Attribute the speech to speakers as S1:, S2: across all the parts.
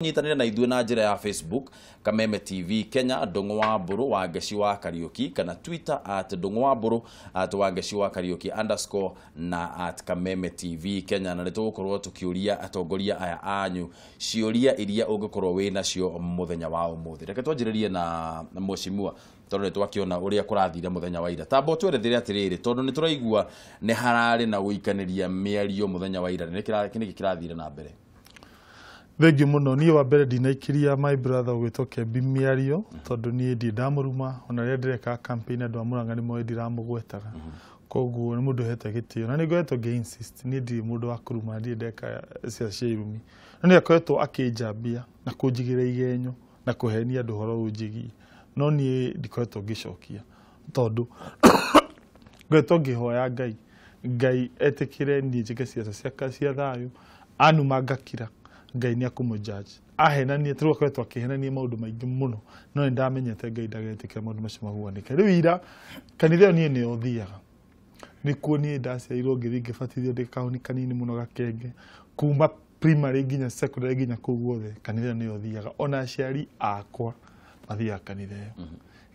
S1: Nyitanĩre na ithuĩ na njĩra ya Facebook Kameme TV Kenya, Ndũng'ũ wa Mbũrũ wa Ngeci wa Kariũki, kana Twitter @Ndũng'ũWaMbũrũ, @WangeciWaKariũki underscore na @KamemeTV Kenya. Na nĩ tũgũkorwo tũkĩũria atongoria aya anyu ciũria iria ũngĩkorwo wĩ nacio mũthenya wa ũmũthĩ. Reke twanjĩrĩrie na mheshimiwa, tondũ nĩ twakĩona ũrĩa kũrathire mũthenya wa ira. Tamba ũtwerethere atĩrĩrĩ, tondũ nĩ tũraigua nĩ hararĩ na gũikanĩria mĩario mũthenya wa ira, nĩkĩ kĩrathire na mbere?
S2: Thengiũ mũno. Niĩ wa mbere ndinaikiria my brother ũgwĩtwo Kembi mĩario, tondũ niĩ ndirĩ ndamũruma. Ona rĩrĩa ndĩreka campaign, andũ a Mũrang'a nĩ moĩ ndiramũgwetaga. Koguo nĩ mũndũ ũhete gĩtĩo na nĩ ngoretwo ngĩ insist niĩ ndirĩ mũndũ wa kũruma, ndirĩ ndeka ciaca cia irumi. No nĩ akoretwo akĩnjambia na kũnjigĩra igenyo na kũhenia andũ ũhoro ũnjĩgiĩ, no niĩ ndikoretwo ngĩcokia, tondũ ngoretwo ngĩhoya Ngai, Ngai etĩkĩre niĩ njĩke ciaca ciakwa cia thayũ. Anuma ngakira, Ngai nĩ akũmũjudge. Ahenania tũrĩ akoretwo akĩhenania maũndũ maingĩ mũno, no nĩ ndamenyete Ngai ndagetĩkĩra maũndũ macio mahuanĩke. Rĩu ira kanitha ĩyo niĩ nĩyo thiaga, nĩkuo niĩ ndaciarirwo, ngĩthiĩ ngĩbatithio ndĩ kahuni kanini mũno gakenge, kuma primary nginya secondary nginya kũu guothe kanitha ĩyo nĩyo thiaga. Ona aciari akwa mathiaga kanitha ĩyo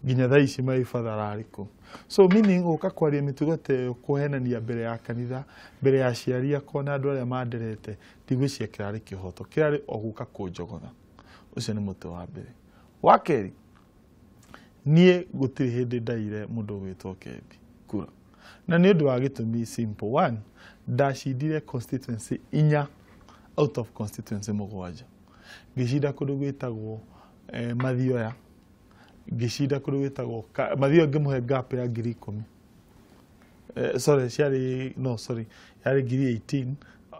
S2: nginya thaa ici, my father ararĩ kũu. So meaning gũka kwaria mĩtugo ta ĩyo, kũhenania mbere ya kanitha, mbere ya aciari akwa na andũ arĩa manderete, ndigwĩciria kĩrarĩ kĩhoto, kĩrarĩ o gũka kũnjogotha. Ũcio nĩ mũtĩ wa mbere. Wa kerĩ, niĩ gũtirĩ hĩndĩ ndaire mũndũ ũgwĩtwo Kembi kura, na nĩ ũndũ wa gĩtũmi simple. One, ndacindire constituency 4 out of constituency 7. Ngĩcinda kũndũ gwĩtagwo Mathioya, ngĩcinda kũndũ gwĩtagwo Mathioya, ngĩmũhe gap ya 10,000, sorry, ciarĩ, no, sorry, yarĩ 18,000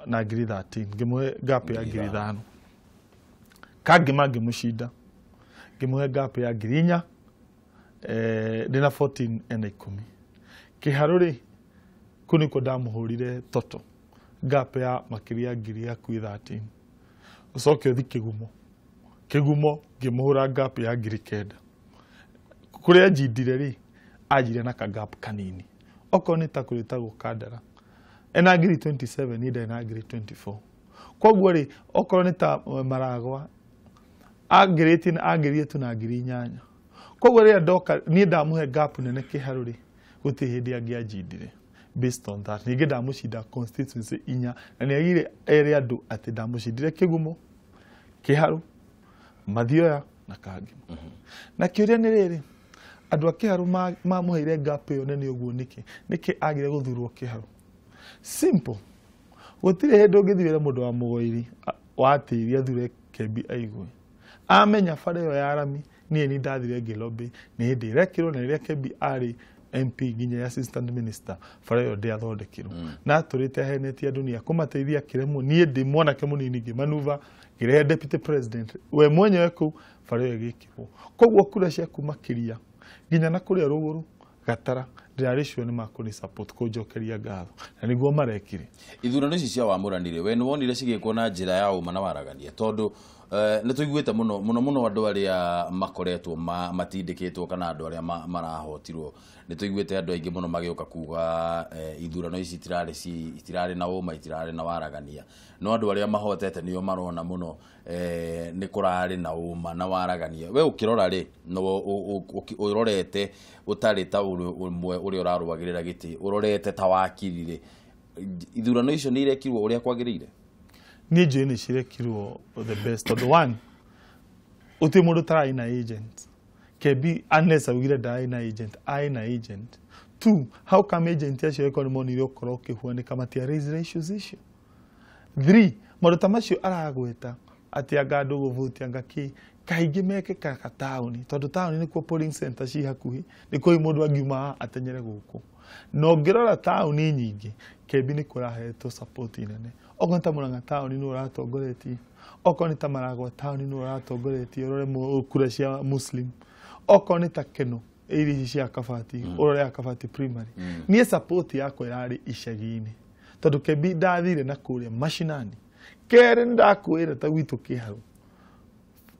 S2: na 13,000, ngĩmũhe gap ya 5,000. Kangĩma ngĩmũcinda, ngĩmũhe gap ya 4,000, ndĩna 14 ena 10. Kĩharũ rĩ, kũu nĩkuo ndamũhũrire toto gap ya makĩria ya ngiri hakuhĩ 13. Ũcoke ũthi Kĩgumo, Kĩgumo ngĩmũhũra gap ya 9,000. Kũrĩa njindire rĩ, anjire na ka gap kanini. Okorwo nĩ ta kũrĩtagwo Kandara, ena 27,000, niĩ ndarĩ na 24,000. Koguo rĩ, okorwo nĩ ta Maragwa, angĩrĩtie angĩrire tu na 8,000. Koguo rĩrĩa ndoka niĩ ndamũhe gap nene Kĩharũ rĩ, gũtirĩ hĩndĩ angĩanjindire based on that. Ningĩ ndamũcinda constituency 4, na nĩ agire ere andũ atĩ ndamũcindire Kĩgumo, Kĩharũ, Mathioya na Kangĩma. Na kĩũria nĩ rĩrĩ, andũ a Kĩharũ mamũheire gap ĩyo nene ũguo nĩkĩ? Nĩkĩ agire gũthurwo Kĩharũ? Simple, gũtirĩ hĩndĩ ũngĩthiĩ wĩre mũndũ wa Mũgoiri wa tĩri athure Kembi aigue amenya bara ĩyo ya rami. Niĩ ni ndathire ngĩlobby, nĩ hĩndĩ ĩrekĩrwo, na rĩrĩa Kembi arĩ MP nginya assistant minister, bara ĩyo ndĩathondekirwo. Na atũrĩte ahenetie andũ nĩ akũmateithia, akĩremwo. Niĩ ndĩ mwanake mũnini ngĩmanuva, ngĩrehe deputy president we mwenyewe kũu, bara ĩyo ĩgĩkĩrwo. Koguo kura ciaku makĩria nginya na kũrĩa rũgũrũ Gatara, ndĩrarĩ sure nĩ makũni support kũnjokeria ngatho, na nĩguo marekire.
S1: Ithurano ici cia wamũrani rĩ, we nĩ wonire cigĩkwo na njĩra ya ũma na waragania? Tondũ nĩ tũiguĩte mũno mũno mũno andũ arĩa makoretwo matindĩkĩtwo kana andũ arĩa marahotirwo, nĩ tũiguĩte andũ aingĩ mũno magĩũka kuga ithurano ici itirarĩ na ũma, itirarĩ na waragania. No andũ arĩa mahotete nĩo marona mũno nĩ kũrarĩ na ũma na waragania. We ũkĩrora rĩ, no ũrorete ũtarĩ ta ũmwe ũrĩa ũrarũagĩrĩra gĩtĩ, ũrorete ta wakiri rĩ, ithurano icio nĩ irekirwo ũrĩa kwagĩrĩire?
S2: Niĩ njũĩ nĩ cirekirwo the best, tondũ one, gũtirĩ mũndũ ũtararĩ na agent. Kembi unless augire ndararĩ na agent, arĩ na agent. Two, how come agent acio angĩkorwo nĩ monire ũkorwo ũkĩhuanĩka matia raise issues icio? Three, maũndũ ta macio aragweta atĩ anga andũ gũvote anga kĩ, kaingĩ mekĩkaga taũni, tondũ taũni nĩkuo polling center ci hakuhĩ, nĩkuo mũndũ angiuma haha atenyere gũkũ. Na ũngĩrora taũni nyingĩ, Kembi nĩ kũrahetwo support nene. Okorwo nĩ ta Mũrang'a taũni, nĩwe ũratongoretie. Okorwo nĩ ta Maragwa taũni, nĩwe ũratongoretie, ũrore kura cia Muslim. Okorwo nĩ ta Keno, area ici cia Kabati, ũrore ya Kabati primary. Niĩ support yakwa ĩrarĩ icagi-inĩ, tondũ Kembi ndathire na kũrĩa mashinani. Kerĩ, nĩ ndakwĩra ta gwitũ Kĩharũ,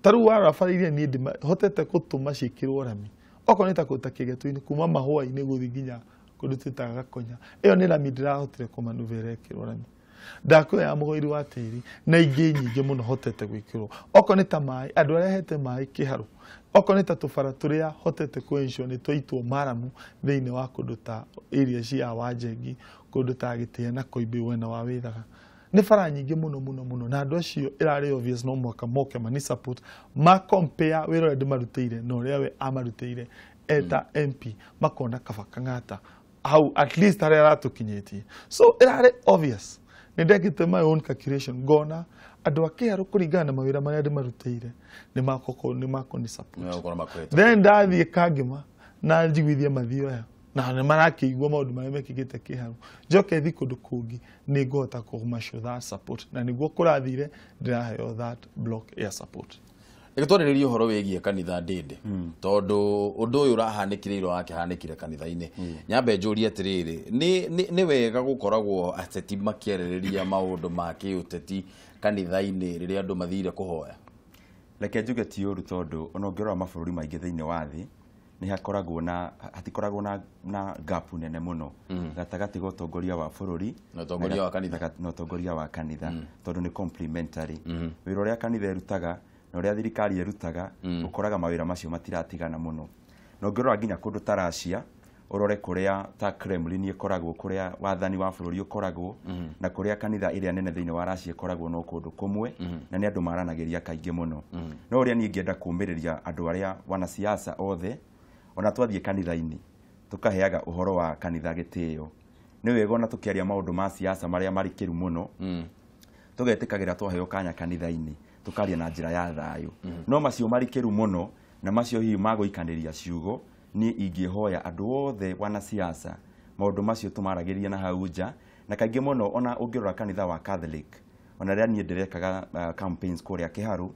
S2: ta rĩu warora bara iria niĩ hotete gũtũma ciĩkĩrwo rami, okorwo nĩ ta kũruta Kĩgetu-inĩ kuma Mahũa-inĩ gũthiĩ nginya kũndũ twĩtaga Gakonya, ĩyo nĩ rami ndĩrahotire kũmanuva ĩrekĩrwo rami. Ndakuoya mũgoiri wa tĩri na ingĩ nyingĩ mũno hotete gwĩkĩrwo. Okorwo nĩ ta maĩ, andũ arĩa hete maĩ Kĩharũ, okorwo nĩ ta tũbara tũrĩa hotete kũ-ensure nĩ twaitwo maramu thĩinĩ wa kũndũ ta area cia Wanjengi, kũndũ ta Gĩtĩa na Koimbĩ mwena wa Wĩthaga. Nĩ bara nyingĩ mũno mũno mũno, na andũ acio ĩrarĩ obvious no mũhaka moke mani support, ma compare wĩra ũrĩa ndĩmarutĩire na ũrĩa we amarutĩire eta MP, makona kaba Kang'ata hau at least harĩa aratũkinyĩtie. So ĩrarĩ obvious nĩ ndekĩte my own calculation, ngona andũ a Kĩharũ kũringana na mawĩra marĩa ndĩmarutĩire nĩ makũni support.
S1: Nĩmegũkorwo makwĩte.
S2: Then ndathiĩ Kangema na njiguithie mathioya na nĩ marakĩigua maũndũ marĩa mekĩkĩte Kĩharũ, njoke thiĩ kũndũ kũngĩ nĩ ngũhota kũma-show that support, na nĩguo kũrathire ndĩraheo that block ya support.
S1: Reke twarĩrĩrie ũhoro wĩgiĩ kanitha ndĩndĩ, tondũ ũndũ ũyũ ũrahanĩkire ira wakĩhanĩkire kanitha-inĩ. Nyambe njũrie atĩrĩrĩ, nĩ wega gũkoragwo ateti makĩarĩrĩria maũndũ ma kĩũteti kanitha-inĩ rĩrĩa andũ mathire kũhoya?
S3: Reke njuge ti ũru, tondũ ona ũngĩrora mabũrũri maingĩ thĩinĩ wa thĩ nĩ hakoragwo na hatikoragwo na gap nene mũno gatagatĩ ga ũtongoria wa bũrũri
S1: Na ũtongoria wa kanitha.
S3: Na ũtongoria wa kanitha, tondũ nĩ complementary. Wĩra ũrĩa kanitha ĩrutaga na ũrĩa thirikari ĩrutaga, ũkoraga mawĩra macio matiratigana mũno. Na ũngĩrora nginya kũndũ ta Russia, ũrore kũrĩa ta Kremlin ĩkoragwo, kũrĩa wathani wa bũrũri ũkoragwo, na kũrĩa kanitha ĩrĩa nene thĩinĩ wa Russia ĩkoragwo no kũndũ kũmwe, na nĩ andũ maranagĩria kaingĩ mũno. No ũrĩa niĩ ingĩenda kũũmĩrĩria andũ arĩa wanasiasa othe, ona twathiĩ kanitha-inĩ tũkaheaga ũhoro wa kanitha gĩtĩo. Nĩ wega ona tũkĩaria maũndũ ma siasa marĩa marikĩru mũno, tũgetĩkagĩra twaheo kanya kanitha-inĩ tũkaria na njĩra ya thayũ. No macio marikĩru mũno na macio hihi magũikanĩria ciugo, niĩ ingĩhoya andũ othe wanasiasa maũndũ macio tũmaragĩrie na hau nja. Na kaingĩ mũno ona ũngĩrora kanitha wa Catholic, ona rĩrĩa niĩ ndĩrekaga campaigns kũrĩa Kĩharũ,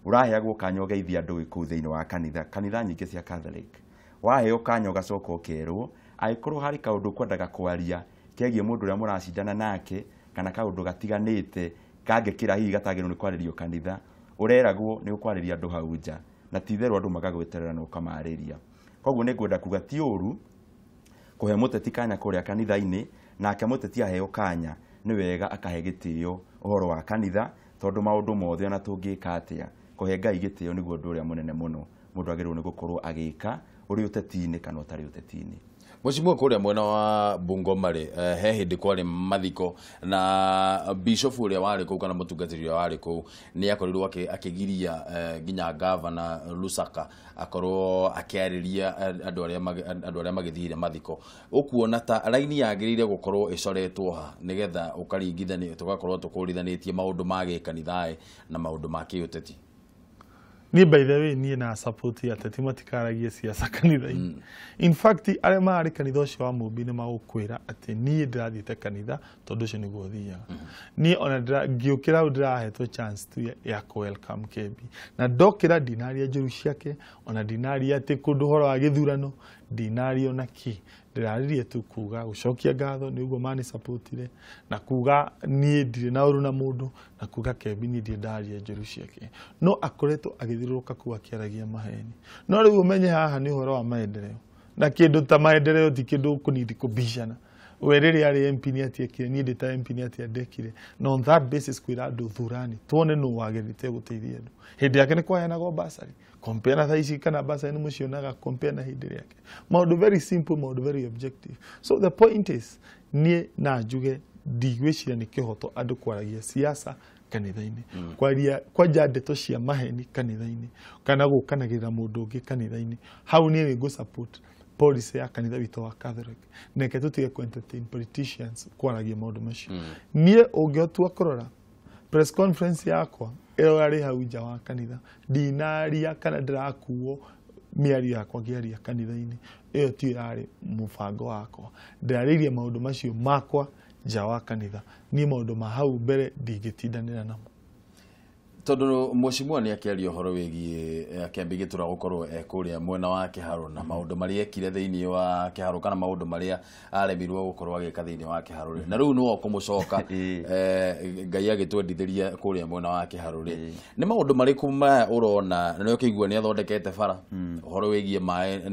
S3: ũraheagwo kanya ũgeithia andũ kũu thĩinĩ wa kanitha, kanitha nyingĩ cia Catholic. Waheo kanya ũgacoka ũkerwo angĩkorwo harĩ kaũndũ ũkwendaga kwaria kegiĩ mũndũ ũrĩa mũracindana nake, kana kaũndũ gatiganĩte kangĩkĩra hihi gatagĩrĩirwo nĩ kwarĩrio kanitha, ũreragwo nĩ ũkwarĩria andũ hau nja, na ti itherũ andũ magagweterera na ũkamarĩria. Koguo nĩ ngwenda kuga ti ũru kũhe mũteti kanya kũrĩa kanitha-inĩ, nake mũteti aheo kanya nĩ wega akahe gĩtĩo ũhoro wa kanitha, tondũ maũndũ mothe ona tũngĩka atĩa, kũhe Ngai gĩtĩo nĩguo ũndũ ũrĩa mũnene mũno mũndũ agĩrĩirwo nĩ gũkorwo agĩka ũrĩ ũteti-inĩ kana ũtarĩ ũteti-inĩ.
S1: Mheshimiwa, kũrĩa mwena wa Bungoma rĩ, he hĩndĩ kwarĩ mathiko na bishop ũrĩa warĩ kũu kana mũtungatĩri ũrĩa warĩ kũu nĩ akorirwo akĩgiria nginya gavana Lusaka akorwo akĩarĩria andũ arĩa magĩthire mathiko. Ũkuona ta raini yagĩrĩire gũkorwo ĩcoretwo ha nĩgetha ũkaringithania, tũgakorwo tũkũrithanĩtie maũndũ ma gĩkanitha na maũndũ ma kĩũteti?
S2: Niĩ by the way, niĩ na support ateti matikaragie siasa kanitha-inĩ. In fact, arĩa mararĩ kanitha ũcio wa Mũmbi nĩ magũkwĩra atĩ niĩ ndĩrathiĩte kanitha tondũ ũcio nĩguo thiaga. Niĩ ona ngĩũkĩra hau ndĩrahetwo chance tu ya kũ welcome Kembi, na ndokĩra ndinaria njũru ciake, ona ndinaria atĩ kũndũ ũhoro wa gĩthurano, ndinaria ona kĩ. Ndĩraririe tu kuga gũcokia ngatho nĩ ũguo mani supportire, na kuga niĩ ndirĩ na ũru na mũndũ, na kuga Kembi niĩ ndirĩ ndaria njũru ciake. No akoretwo agĩthiũrũrũka kũu akĩaragia maheni. No rĩu ũmenye haha nĩ ũhoro wa maendeleo, na kĩndũ ta maendeleo ti kĩndũ ũkũnindi kũbicana. We rĩrĩa arĩ MP nĩ atiekire, niĩ ndĩ ta MP nĩ atia ndekire. Na on that basis kwĩra andũ thurani tuone nũ wagĩrĩte gũteithia andũ. Hĩndĩ yake nĩ kwaheanagwo bursary, compare na thaa ici kana bursary nĩ mũcionaga, compare na hĩndĩ yake. Maũndũ very simple, maũndũ very objective. So the point is, niĩ na njuge ndigwĩciria nĩ kĩhoto andũ kwaragia siasa kanitha-inĩ, kwaria kwanja ndeto cia maheni kanitha-inĩ, kana gũkanagĩrĩra mũndũ ũngĩ kanitha-inĩ. Hau niĩ nĩ ngũ support policy ya kanitha witũ wa Catholic, neke tũtige ku entertain politicians kwaragia maũndũ macio. Niĩ ũngĩotua kũrora press conference yakwa ĩyo yarĩ hau nja wa kanitha, ndinaria kana ndĩrakuo mĩario yakwa ngĩaria kanitha-inĩ, ĩyo tiyo ĩrarĩ mũbango wakwa. Ndĩrarĩirie maũndũ macio makwa nja wa kanitha. Niĩ maũndũ ma hau mbere ndingĩtindanĩra namo.
S1: Tondu mheshimiwa nĩ akĩaria ũhoro wĩgiĩ Kĩambi Gĩtura gũkorwo e kũrĩa mwena wa Kĩharũ na maũndũ marĩa ekire thĩinĩ wa Kĩharũ kana maũndũ marĩa aremirwo gũkorwo agĩka thĩinĩ wa Kĩharũ rĩ, na rĩu nĩwe ũkũmũcoka Ngai agĩtwendithĩria kũrĩa mwena wa Kĩharũ rĩ, nĩ maũndũ marĩkũ maya ũrona? Na nĩ ũkĩigua nĩ athondekete bara, ũhoro wĩgiĩ maĩ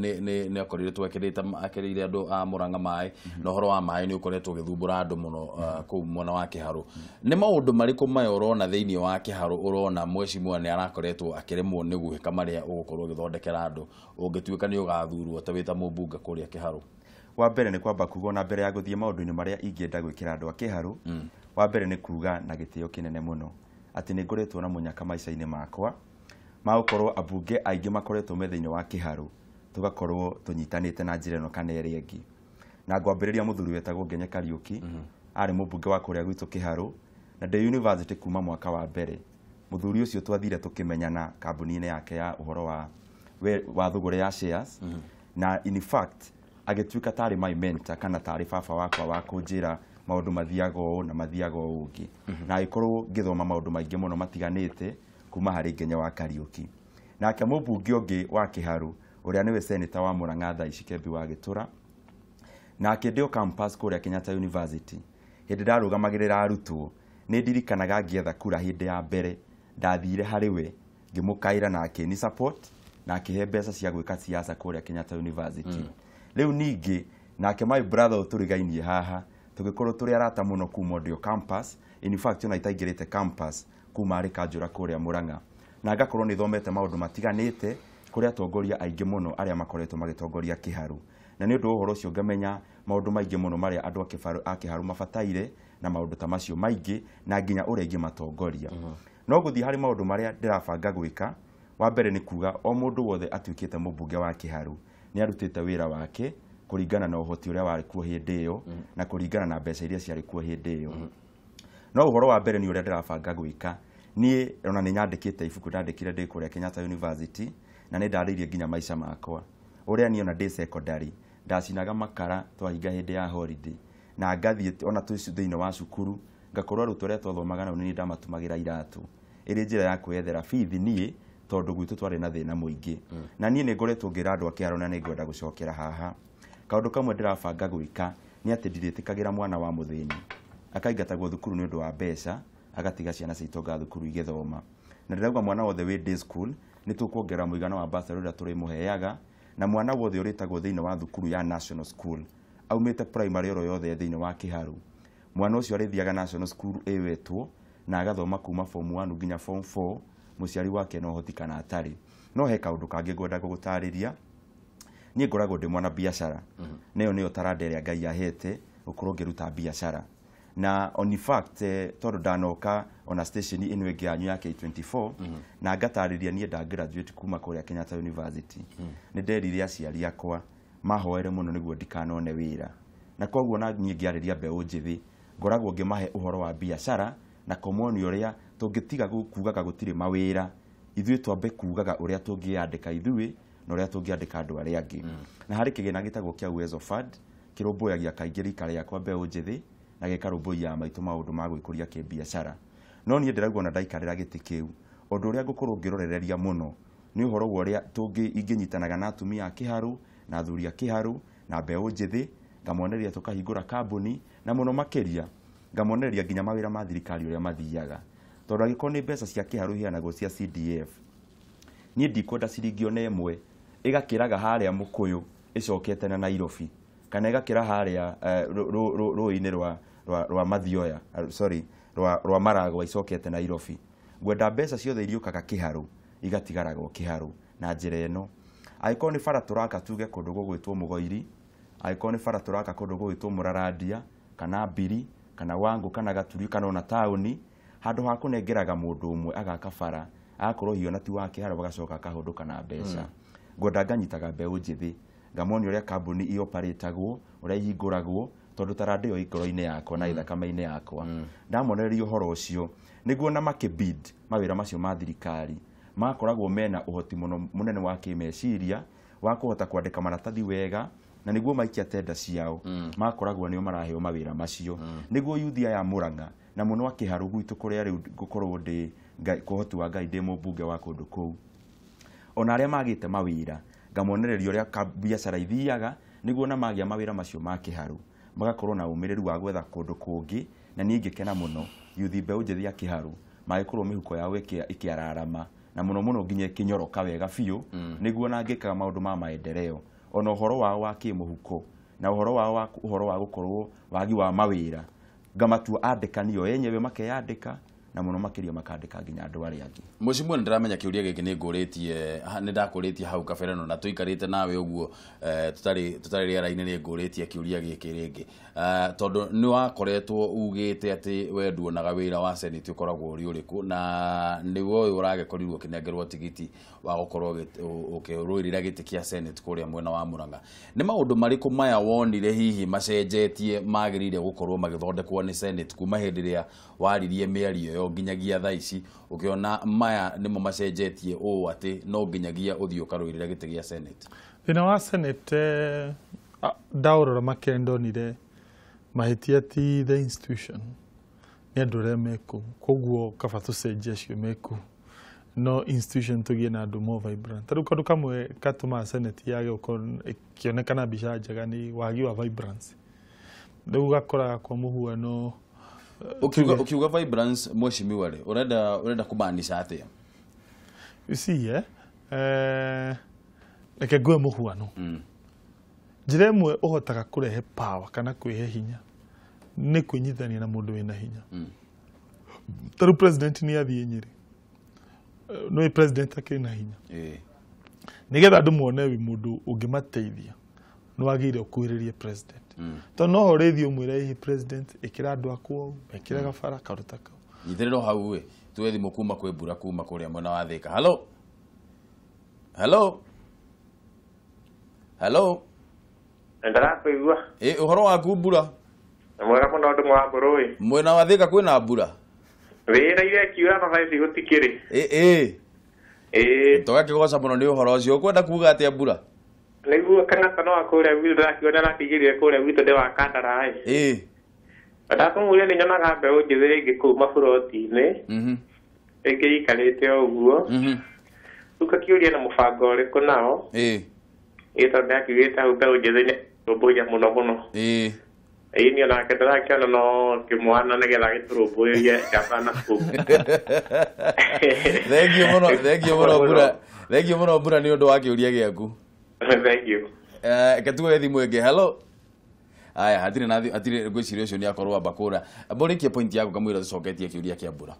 S1: nĩ akorirwo twekĩrĩte akĩrĩire andũ a Murang'a maĩ, na ũhoro wa maĩ nĩ ũkoretwo ũgĩthumbũra andũ mũno kũu mwena wa Kĩharũ. Nĩ maũndũ marĩkũ maya ũrona thĩinĩ wa Kĩharũ ũrona mheshimiwa nĩ arakoretwo akĩremwo nĩ gwĩka marĩa ũgũkorwo ũgĩthondekera andũ ũngĩtuĩka nĩ ũgathurwo ta wĩ ta mũmbunge kũrĩa Kĩharũ?
S3: Wa mbere nĩ kwamba kuga, na mbere ya gũthiĩ maũndũ-inĩ marĩa ingĩenda gwĩkĩra andũ a Kĩharũ, wa mbere nĩ kuga na gĩtĩo kĩnene mũno atĩ nĩ ngoretwo na mũnyaka maica-inĩ makwa ma gũkorwo ambunge aingĩ makoretwo me thĩinĩ wa Kĩharũ, tũgakorwo tũnyitanĩte na njĩra ĩno kana ĩrĩa ĩngĩ. Na ngwambĩrĩria mũthuri wetagwo Ngenye Kariũki, arĩ mũmbunge wa kũrĩa gwitũ Kĩharũ, na ndĩ university kuma mwaka wa mbere. Mũthuri ũcio twathire tũkĩmenyana kambuni-inĩ yake ya ũhoro wa thũgũrĩ ya shares, na in fact agĩtuĩka tarĩ my mentor kana tarĩ baba wakwa wa kũnjĩra maũndũ mathiaga ũũ na mathiaga ũũ ũngĩ, na agĩkorwo ngĩthoma maũndũ maingĩ mũno matiganĩte kuma harĩ Ngenye wa Kariũki. Nake mũmbunge ũngĩ wa Kĩharũ ũrĩa nĩwe senator wa Murang'a thaa ici, Kembi wa Gĩtũra, nake ndĩ o campus kũrĩa Kenyatta University, hĩndĩ ndarũgamagĩrĩra arutwo, nĩ ndirikanaga ngĩetha kura hĩndĩ ya mbere ndathire harĩ we ngĩmũkaĩra na akĩni support na akĩhe mbeca cia gwĩka siasa kũrĩa Kenyatta University. Rĩu ningĩ nake my brother ũtũrigainie haha tũgĩkorwo tũrĩ arata mũno kuma ndĩ o campus, in fact ona itaingĩrĩte campus kuma arĩ kanjũra kũrĩa Murang'a, na ngakorwo nĩ thomete maũndũ matiganĩte kũrĩ atongoria aingĩ mũno arĩa makoretwo magĩtongoria Kĩharũ, na nĩ ũndũ wa ũhoro ũcio ngamenya maũndũ maingĩ mũno marĩa andũ a Kĩharũ mabataire na maũndũ ta macio maingĩ na nginya ũrĩa ingĩmatongoria. No gũthiĩ harĩ maũndũ marĩa ndĩrabanga gwĩka, wa mbere nĩ kuga o mũndũ wothe atuĩkĩte mũmbunge wa Kĩharũ nĩ arutĩte wĩra wake kũringana na ũhoti ũrĩa warĩ kuo hĩndĩ ĩyo na kũringana na mbeca iria ciarĩ kuo hĩndĩ ĩyo. No ũhoro wa mbere nĩ ũrĩa ndĩrabanga gwĩka, niĩ ona nĩ nyandĩkĩte ibuku ndandĩkire ndĩ kũrĩa Kenyatta University, na nĩ ndarĩirie nginya maica makwa ũrĩa niĩ ona ndĩ secondary ndacinaga makara twahinga hĩndĩ ya holiday, na ngathiĩ ona twĩ thĩinĩ wa cukuru ngakorwo arutwo arĩa twathomaga nao nĩ ndamatumagĩra iratũ ĩrĩ njĩra ya kwĩyethera bithi niĩ, tondũ gwitũ twarĩ na thĩna mũingĩ. Na niĩ nĩ ngoretwo ngĩra andũ a Kĩharũ na nĩ ngwenda gũcokera haha. Kaũndũ kamwe ndĩrabanga gwĩka nĩ atĩ ndirĩtĩkagĩra mwana wa mũthĩni akaingatagwo thukuru nĩ ũndũ wa mbeca, agatiga ciana cia itonga thukuru igĩthoma. Na ndĩrauga mwana wothe wĩ day school nĩ tũkuongerera mũigana wa bursary ũrĩa tũrĩmũheaga, na mwana wothe ũrĩtagwo thĩinĩ wa thukuru ya national school aumĩte primary oro yothe thĩinĩ wa Kĩharũ, mwana ũcio arĩthiaga national school ĩwetwo na agathoma kuma form 1 nginya form 4, mũciari wake no ũhoti kana atarĩ. No he kaũndũ kangĩ ngwenda gũgũtarĩria. Niĩ ngoragwo ndĩ mwana biacara, nayo nĩyo taranda ĩrĩa Ngai ahete gũkorwo ngĩruta biacara. Na on fact tondũ ndanoka ona station ĩno ĩngĩ yanyu ya K24 na ngatarĩria niĩ nda graduate kuma kũrĩa Kenyatta University, nĩ nderire aciari akwa mahoere mũno nĩguo ndikanone wĩra, na koguo na niĩ ngĩarĩria mbeũ njĩthĩ ngoragwo ngĩmahe ũhoro wa biacara na kũmonia ũrĩa tũngĩtiga kugaga gũtirĩ mawĩra, ithuĩ twambe kugaga ũrĩa tũngĩandĩka ithuĩ na ũrĩa tũngĩandĩka andũ arĩa angĩ. Na harĩ kĩgĩna gĩtagwo kĩa Uwezo Fund kĩrũmbũyagia kaingĩ rika rĩakwa mbeũ njĩthĩ na gĩkarũmbũiya maitũ maũndũ ma gwĩkũria kĩbiacara. No niĩ ndĩrauga ona ndaikarĩra gĩtĩ kĩu, ũndũ ũrĩa ngũkorwo ngĩrorereria mũno nĩ ũhoro wa ũrĩa ingĩnyitanaga na atumia a Kĩharũ na athuri a Kĩharũ na mbeũ njĩthĩ, ngamonereria tũkahingũra kambuni, na mũno makĩria ngamonereria nginya mawĩra ma thirikari ũrĩa mathiaga. Tondũ angĩkorwo nĩ mbeca cia Kĩharũ iheanagwo cia CDF, niĩ ndikwenda ciringi ona ĩmwe ĩgakĩraga harĩa Mũkũyũ ĩcokete na Nairobi, kana ĩgakĩra harĩa rũĩ-inĩ rwa Mathioya, sorry, rwa Maragwa icokete Nairobi. Ngwenda mbeca ciothe iriũkaga Kĩharũ igatigaraga o Kĩharũ na njĩra ĩno. Angĩkorwo nĩ bara tũraka tuge kũndũ gũgwĩtwo Mũgoiri, angĩkorwo nĩ bara tũraka kũndũ gũgwĩtwo Mũrarandia kana Mbiri kana Wangũ kana Gaturi kana ona taũni, handũ ha kũnengeraga mũndũ ũmwe agaka bara agakorwo hiyo na ti wa Kĩharũ agacoka akahũndũka na mbeca. Ngwenda nganyitaga mbeũ njĩthĩ ngamonia ũrĩa kambuni ioparatagwo, ũrĩa ihingũragwo, tondũ taranda ĩyo ĩ ngoro-inĩ yakwa na ĩthakame-inĩ yakwa. Ndamonereria ũhoro ũcio nĩguo na makĩbid mawĩra macio ma thirikari makoragwo mena ũhoti mũno mũnene wa kĩmeciria wa kũhota kwandĩka maratathi wega, na nĩguo maikia tenda ciao makoragwo nĩo maraheo mawĩra macio. Nĩguo yuthi aya Murang'a na mũno a Kĩharũ gwitũ kũrĩa rĩu ngũkorwo ndĩ Ngai kwa ũhoti wa Ngai ndĩ mũmbunge wa kũndũ kũu. Ona arĩa magĩte mawĩra ngamonereria ũrĩa biacara ithiaga nĩguo na magĩa mawĩra macio ma kĩharu magakorwo na ũmĩrĩru wa gwetha kũndũ kũngĩ. Na niĩ ngĩkena mũno yuthi mbeũ njĩthĩ ya kĩharu magĩkorwo mĩhuko yao ĩkĩararama na mũno mũno nginya ĩkĩnyoroka wega biũ nĩguo na ngĩkaga maũndũ ma maendeleo ona ũhoro wao wa kĩmũhuko na ũhoro wao wa ũhoro wa gũkorwo wagi wa mawĩra ngamatua andĩkani o enyewe makeyandĩka na mũno makĩria makandĩka nginya andũ arĩa angĩ.
S1: Mheshimiwa, nĩndĩramenya kĩũria gĩkĩ nĩ ngũrĩtie, nĩ ndakũrĩtie hau kabere no na tũikarĩte nawe ũguo tũtarĩ rĩera-inĩ nĩ ngũrĩtie kĩũria gĩkĩ rĩngĩ tondũ nĩ wakoretwo ugĩte atĩ we nduonaga wĩra wa Senate ũkoragwo ũrĩ ũrĩkũ na nĩwe ũyũ ũragĩkorirwo ũkĩnengerwo tigiti wa gũkorwo ũkĩrũĩrĩra gĩtĩ kĩa Senate kũrĩa mwena wa Murang'a. Nĩ maũndũ marĩkũ maya wonire hihi macenjetie magĩrĩire gũkorwo magĩthondekwo nĩ Senate kuma hĩndĩ ĩrĩa waririe mĩario ĩyo nginyagia thaa ici ũkĩona maya nĩmo macenjetie ũũ atĩ no nginyagia ũthiĩ ũkarũĩrĩra gĩtĩ gĩa Senate?
S2: Thĩna wa Senate ndaũrora makĩria ndonire mahĩtia ti the institution nĩ andũ arĩa me kũu, koguo kaba tũcenjie acio me kũu no institution tũgĩe na andũ more vibrant. Ta rĩu kaũndũ kamwe gatũmaga Senate yage gũkorwo ĩkĩonekana mbica njega nĩ wagi wa vibrance. Rĩu ũgakoraga kwa mũhuano
S1: ukiuga vibrance mheshimiwa rĩ urenda kumaanisha atĩa?
S2: You see, reke ngũhe mũhuano. Njĩra ĩmwe ũhotaga kũrehe power kana kwĩhe hinya nĩ kwĩnyitithania na mũndũ wĩna hinya. Ta rĩu president nĩ athiĩ Nyĩrĩ, nĩ president akĩrĩ na hinya. Nĩgetha andũ mone wĩ mũndũ ũngĩmateithia nĩ wagĩrĩire ũkuhĩrĩrie president. Tondũ no ũrĩthiĩ ũmwĩre hihi president ĩkĩra andũ aku ũũ, mekĩre gabara kaũndũ ta kau.
S1: Nyitĩrĩrwo hau ĩ tuwe thimũ kuma kwĩ Mbura kuma kũrĩa mwena wa Thĩka. Hello, hello, hello.
S4: Ndĩrakũigua.
S1: Ĩ ũhoro waku Mbura?
S4: Nĩ mwega mũno ndũng'ũ wa Mbũrũĩ.
S1: Mwena wa Thĩka kwĩna mbura?
S4: Wĩra iria ĩkiura na thaa ici gũtikĩrĩ.
S1: Ĩ
S4: ĩ
S1: tũgakĩgoca mũno nĩ ũhoro ũcio. Ũkwenda kuga atĩa Mbura?
S4: Nĩguo kang'ata no wa kũrĩa gwitũ ndĩrakiona arakĩigĩrire kũrĩa gwitũ ndĩ wa Kandara ĩ.
S1: Ĩ
S4: Ndakũmũria nĩ nyonaga mbeũ njĩthĩ rĩngĩ kũu maburoti-inĩ rĩngĩ ikarĩte o ũguo. Rĩu ngakĩũria na mũbango ũrĩkũ nao.
S1: Ĩ
S4: Ĩ tondũ nĩakiugĩte hau mbeũ njĩthĩ nĩ rũmbũiya mũno mũno.
S1: Ĩ
S4: Ĩ niĩ onake ndĩrakĩona no kĩmwana nĩgetha agĩtũrũmbũĩrie gaba na kũu.
S1: Thengiũ mũno, thengiũ mũno Mbura, thengiũ mũno Mbura nĩ ũndũ wa kĩũria gĩaku.
S4: Thank you.
S1: Reke tuoe thimũ ĩngĩ. Hello. Aya, hatirĩ na hatirĩ ngwĩciria ũcio nĩ akorwo amba kũra. Mbũrĩkie point yaku kamũira tũcoketie kĩũria kĩa Mbura.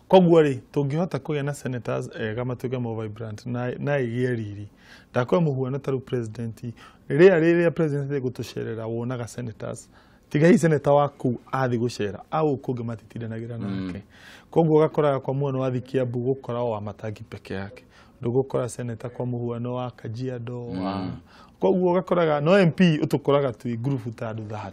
S2: Koguo rĩ tũngĩhota kũgĩa na senators ega matuĩke more vibrant na ĩgĩe riri. Ndakũhe mũhuano ta rĩu president rĩrĩa president egũtũcerera wonaga senators tiga hihi senator wa kũu athiĩ gũcera au kũngĩ matitindanagĩra nake. Koguo ũgakoraga kwa mũhuano wathiĩ Kiambu gũkora o Wamatangi peke yake, ndũgũkora senator kwa mũhuano wa Kajiado wa koguo ũgakoraga no MP ũtũkoraga twĩ ngurubu ta andũ 30.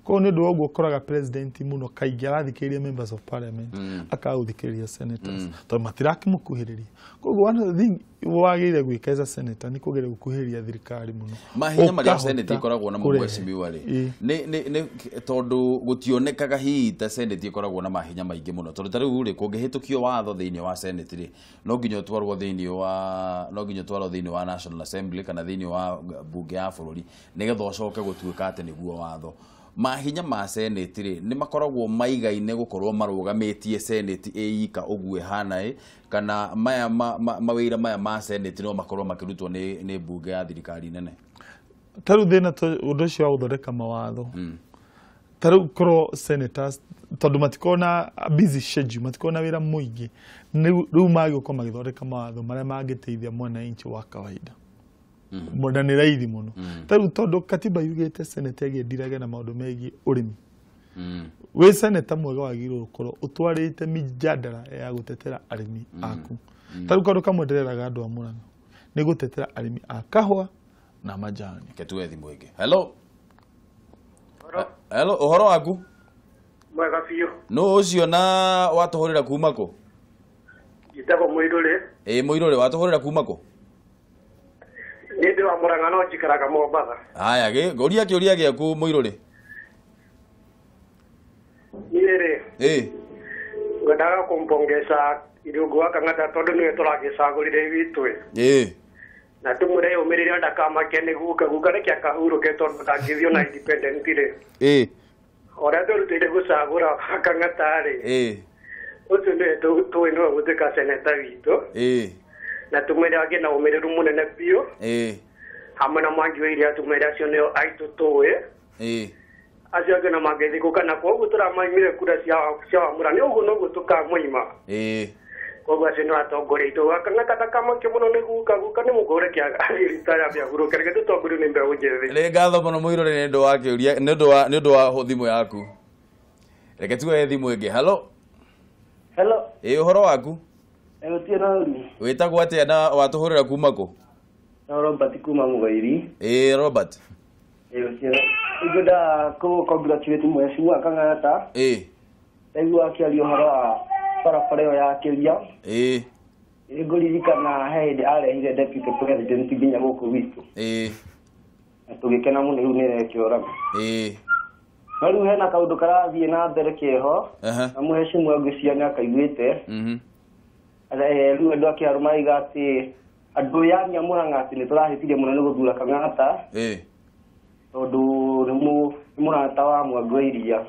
S2: Koguo nĩ ũndũ wa ũguo ũkoraga president mũno kaingĩ arathikĩrĩria members of parliament akaga gũthikĩrĩria senators tondũ matirakĩmũkuhĩrĩria. Koguo one of the thing wagĩrĩire gwĩka as a senator nĩ kũgeria gũkuhĩrĩria thirikari mũno.
S1: Mahinya marĩa Senate ĩkoragwo namo
S2: kũrehe.
S1: mheshimiwa rĩ nĩ tondũ gũtionekaga hihi ta Senate ĩkoragwo na mahinya maingĩ mũno tondũ ta rĩu rĩ kũngĩhĩtũkio watho thĩinĩ wa Senate rĩ no nginya ũtwarwo thĩinĩ wa no nginya ũtwarwo thĩinĩ wa National Assembly kana thĩinĩ wa bunge ya bũrũri nĩgetha ũcoke gũtuĩka atĩ nĩguo watho. Mahinya ma Senate rĩ nĩ makoragwo maigaine gũkorwo marũgamĩtie Senate ĩika ũguo ĩhana ĩ kana maya mawĩra maya ma Senate no makorwo makĩrutwo nĩ bunge ya thirikari nene.
S2: Ta rĩu thĩna ũndũ ũcio wa gũthondeka mawatho ta rĩu korwo senators tondũ matikoragwo na busy schedule, matikoragwo na wĩra mũingĩ, rĩu magĩũka magĩthondeka mawatho marĩa mangĩteithia mwananchi wa kawaida na nĩ raithi mũno. Ta rĩu tondũ katiba yugĩte senate ĩgĩndirage na maũndũ megiĩ ũrĩmi, wĩ senator mwega wagĩrĩirwo gũkorwo ũtwarĩte mĩjadala ya gũtetera arĩmi aku. Ta rĩu kaũndũ kamwe ndĩreraga andũ a Murang'a nĩ gũtetera arĩmi a kahũa na majani.
S1: Reke tuoe thimũ ĩngĩ. Hello. Hello, ũhoro waku?
S5: Mwega biũ.
S1: Nũ ũcio na watũhũrĩra kuma kũ?
S5: Njĩtagwo Mũirũrĩ.
S1: Ĩ Mũirũrĩ, watũhũrĩra kuma kũ?
S5: Niĩ ndĩ wa Murang'a no njikaraga Mombatha.
S1: Haya, ngũria kĩũria gĩaku Mũirũrĩ.
S5: Niĩ rĩ
S1: Ĩ
S5: ngwendaga kũmpongeza Irungu wa Kang'ata tondũ nĩwe tũragĩcagũrire witũ. Na tumure umirire ndakamake nĩ guka guka reke akahurũke tondũ ndangĩthiĩ na independent rĩ. Ũrĩa tũrutĩire gũcagũra Kang'ata rĩ. Ũcio nĩwe tũĩ nĩwe gũtuĩka seneta witũ. Na tumwĩre agĩe na ũmĩrĩru mũnene biũ. Hamwe na Mwangi wa Iria tumwĩre acio nĩo aitũ tũĩ. Acio angĩ na mangĩthiĩ gũka na koguo tũramaimire kura cia Wamũra nĩ ũguo noguo tũkamũima. Koguo acio nĩo atongoria aitũ. Kang'ata ndakamake mũno nĩ guka guka nĩ mũkũrũ reke athiĩ ritaya ambie ahurũke reke tũtongorio nĩ mbeũ njĩthĩ.
S1: Nĩ ngatho mũno mũirũrĩ nĩ ũndũ wa kĩũria nĩ ũndũ wa thimũ yaku. Reke tuoye thimũ ĩngĩ. Hello.
S6: Hello.
S1: Ũhoro waku?
S6: Gũtirĩ na ũru.
S1: Wĩtagwo atĩa na watũhũrĩra kuma kũ?
S6: No Robert kuma Mũgairi.
S1: Robert.
S6: Ingĩenda kũ congratulate mheshimiwa Kang'ata. Ndaigua akĩaria ũhoro wa barabara ĩyo ya Kĩria. Nĩngũririkana he hĩndĩ arehire deputy president nginya gũkũ gwitũ. Na tũgĩkena mũno rĩu nĩarekĩo rami. No rĩu hena kaũndũ karathiĩ na mbere keho na mheshimiwa ngwĩciria nĩakaiguĩte. Rĩu andũ a Kĩharũ marauga atĩ andũ yani a Mũrang'a atĩ nĩtũrahĩtirie mũno nĩ gũthura Kang'ata. Tondũ nĩ mũrata wa Mwangi wa Iria.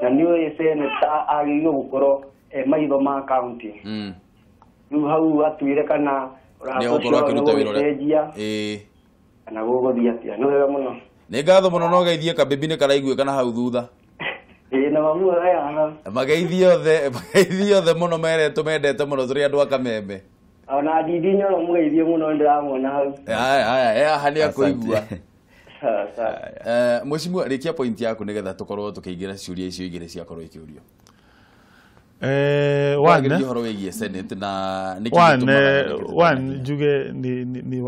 S6: Na nĩũĩ seneta agĩrĩirwo gũkorwo e maitho ma county. Rĩu hau atuĩre kana ũrata ũcio nĩũgũcenjia kana gũgũthiĩ atĩa. Nĩ wega mũno.
S1: Nĩ ngatho mũno no geithie kabibi nĩ karaiguĩka na hau thutha.
S6: Na mamu aya.
S1: Mageithie othe mũno meretwo mendete mũno tũrĩ andũ a Kameme.
S6: Ona Ndindi Nyoro mũgeithie mũno nĩndĩramuona hau.
S1: Aya haha nĩ akũigua. Mheshimiwa rĩkia point yaku nĩgetha tũkorwo tũkĩingĩra ciũria icio igĩrĩ ciakorwo ikĩũrio.
S2: One
S1: ũhoro wĩgiĩ Senate na nĩkĩ gĩtũmaga
S2: one njuge ni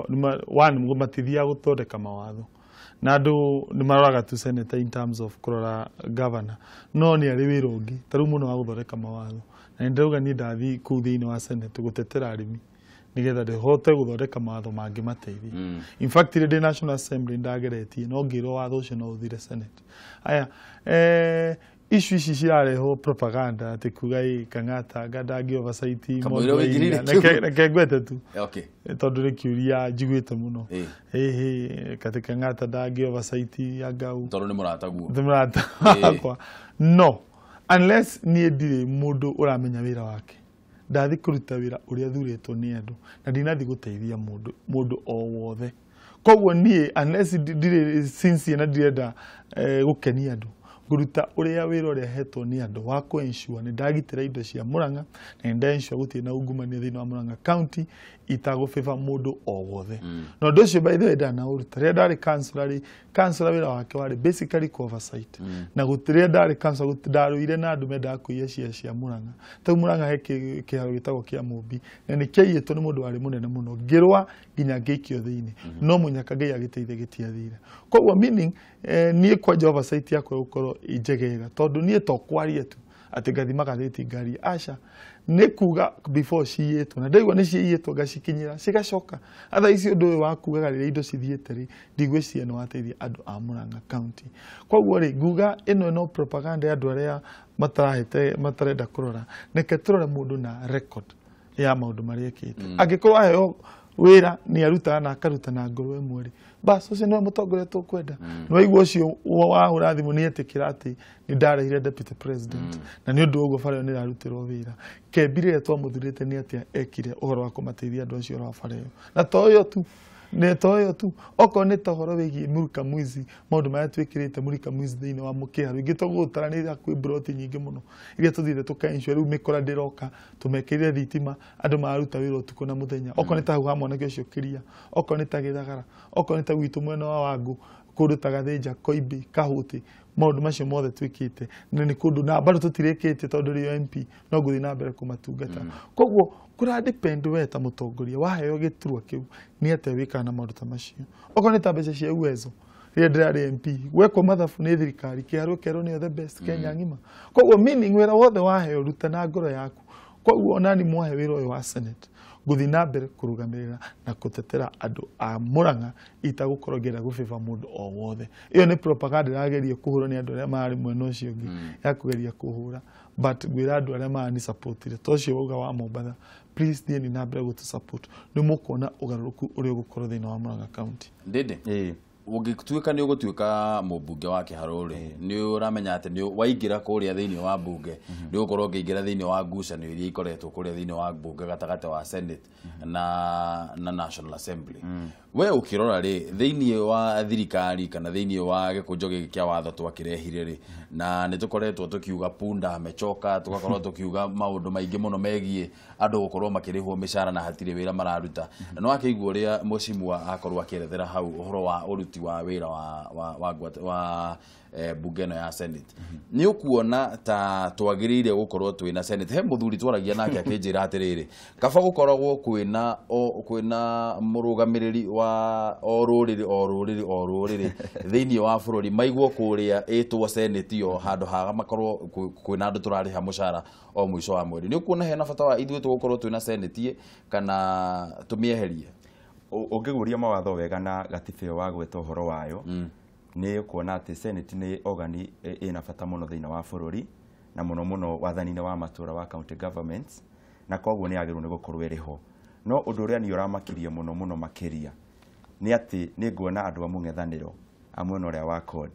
S2: one matithiaga gũthondeka mawatho na andũ nĩ maroraga tu senator in terms of kũrora governor no nĩ arĩ wĩra ũngĩ ta rĩu mũno wa gũthondeka mawatho na nĩ ndĩrauga niĩ ndathiĩ kũu thĩinĩ wa Senate gũtetera arĩmi nĩgetha ndĩhote gũthondeka mawatho mangĩmateithia. In fact rĩrĩa ndĩ National Assembly ndageretie no ngĩrwo watho ũcio no ũthire Senate. Aya issue ici cirarehwo propaganda atĩ kuga ĩ Kang'ata anga ndangĩ oversight reke ngwete tu tondũ nĩ kĩũria njiguĩte mũno. Ĩhĩ katĩ Kang'ata ndangĩ oversight anga
S1: tondũ nĩ mũrataguo.
S2: Nĩ mũrata wakwa. No unless niĩ ndirĩ mũndũ ũramenya wĩra wake. Ndathi kũruta wĩra ũrĩa thurĩtwo nĩ andũ na ndinathi gũteithia mũndũ o wothe. Koguo niĩ unless ndirĩ sincere na ndirenda gũkenia andũ ngũruta ũrĩa wĩra ũrĩa hetwo nĩ andũ wa kũ ensure nĩ ndagitĩra indo cia Mũrang'a na nĩ nda ensure gũtirĩ na ungumania thĩinĩ wa Mũrang'a county itagũbĩba mũndũ o wothe. Na ũndũ ũcio by the way ndanaũruta rĩrĩa ndarĩ councillor rĩ, councillor wĩra wake warĩ basically kũ oversight na gũtirĩ ndarĩ councillor ndarũire na andũ mendaga kũiya cia Mũrang'a. Ta rĩu Mũrang'a he kĩharo gĩtagwo kĩa Mũmbi na nĩ kĩaiyĩtwo nĩ mũndũ warĩ mũnene mũno ngĩrũa nginya ngĩikio thĩinĩ no mũnyaka Ngai agĩteithia gĩtiathire. Koguo meaning niĩ kwanja oversight yakwa gũkorwo njegega tondũ niĩ to kwaria tu atĩ ngathi magathĩti ngaria aca nĩ kuga before ciyĩtwo na ndaigua nĩ ciyĩtwo ngacikinyĩra cigacoka. Atha ici ũndũ ũyũ wa kugaga rĩrĩa indo cithiĩte rĩ ndigwĩciria nĩ wateithia andũ a Mũrang'a county. Koguo rĩ nguga ĩno no propaganda ya andũ arĩa matarahete matarenda kũrora reke tũrore mũndũ na record ya maũndũ marĩa ekĩte. Angĩkorwo aheo wĩra nĩ arutaga na akaruta na ngoro ĩmwe rĩ bas ũcio nĩwe mũtongoria tũkwenda. Nĩ waigua ũcio wahũra thimũ nĩ etĩkĩra atĩ nĩ ndarehire deputy president na nĩ ũndũ ũguo bara ĩyo nĩ ĩrarutirwo wĩra. Kembi rĩrĩa twamũthurĩte nĩ atĩa ekire ũhoro wa kũmateithia andũ acio ũhoro wa bara ĩyo na to ũyũ tu nĩ to ũyũ tu okorwo nĩ ta ũhoro wĩgiĩ Mũrika Mwizi maũndũ marĩa twĩkĩrĩte Mũrika Mwizi thĩinĩ wa Mũkĩharũ ingĩ tũgũtara nĩ hakuhĩ mburoti nyingĩ mũno iria tũthiĩte tũka ensure rĩu mĩkora ndĩroka tũmekĩrire thitima andũ mararuta wĩra ũtukũ na mũthenya okorwo nĩ ta hau ha mwanake ũcio Kĩria okorwo nĩ ta Gĩthagara okorwo nĩ ta gwitũ mwena wa Wangũ kũndũ ta Gathĩnja Koimbi Kahũtĩ maũndũ macio mothe twĩkĩte na nĩ kũndũ na bado tũtirĩkĩtie tondũ rĩo MP no ngũthiĩ na mbere kũmatungata. Koguo kũra depend we ta mũtongoria waheo gĩturwa kĩu nĩ atĩa wĩkaga na maũndũ ta macio. Okorwo nĩ ta mbeca cia Uwezo rĩrĩa ndĩrarĩ MP gwekwo mathabu nĩ thirikari kĩharũ kĩerwo nĩyo the best Kenya ng'ima. Koguo meaning wĩra wothe waheo ruta na ngoro yaku. Koguo onani mwahe wĩra ũyũ wa Senate ngũthiĩ na mbere kũrũgamĩrĩra na kũtetera andũ a Mũrang'a itagũkorwo ngĩenda gũbĩba mũndũ o wothe. Ĩyo nĩ propaganda ĩrageria kũhũrwo nĩ andũ arĩa marĩ mwena ũcio ũngĩ ya kũgeria kũhũra. But ngwĩra andũ arĩa marani supportire to ũcio wauga wa Mombatha, please thiĩ na mbere gũtũ support, nĩ mũkuona ũgarũrũku ũrĩa ũgũkorwo thĩinĩ wa Murang'a County.
S1: Ndĩndĩ ũngĩtuĩka nĩ ũgũtuĩka mũmbunge wa Kĩharũ rĩ, nĩ ũramenya atĩ nĩ waingĩra kũrĩa thĩinĩ wa mbunge nĩ ũgũkorwo ũkĩingĩra thĩinĩ wa ngucanio iria ikoretwo kũrĩa thĩinĩ wa mbunge gatagatĩ wa Senate na National Assembly. We ũkĩrora rĩ, thĩinĩ wa thirikari kana thĩinĩ wa gĩkũnjo gĩkĩ kĩa watho twakĩrehire rĩ, na nĩ tũkoretwo tũkiuga punda amechoka, tũgakorwo tũkiuga maũndũ maingĩ mũno megiĩ andũ gũkorwo makĩrĩhwo mĩcara na hatirĩ wĩra mararuta. Na nĩ wakĩigua ũrĩa mheshimiwa akorwo akĩerethera hau ũhoro wa ũruti wa wĩra wa bunge ĩno ya Senate. Nĩ ũkuona ta twagĩrĩire gũkorwo twĩna Senate? He mũthuri twaragia nake akĩnjĩra atĩrĩrĩ, kaba gũkoragwo kwĩna mũrũgamĩrĩri wa o rũrĩrĩ o rũrĩrĩ o rũrĩrĩ thĩinĩ wa bũrũri maigwo kũrĩa ĩtwo Senate yo handũ ha makorwo kwĩna andũ tũrarĩha mũcara o mũico wa mweri. Nĩ ũkuona hena bata wa ithuĩ tũgũkorwo twĩna Senate kana tũmĩeherie?
S3: Ũngĩguria mawatho wega na gatiba ĩyo wa gweta ũhoro wayo, nĩ ũkuona atĩ Senate nĩ organi ĩna bata mũno thĩinĩ wa bũrũri na mũno mũno wathani-inĩ wa matũra wa county governments, na koguo nĩ yagĩrĩirwo nĩ gũkorwo ĩrĩ ho. No ũndũ ũrĩa niĩ ũramakirie mũno mũno makĩria nĩ atĩ nĩ nguona andũ a mũng'ethanĩro a mwena ũrĩa wa CORD,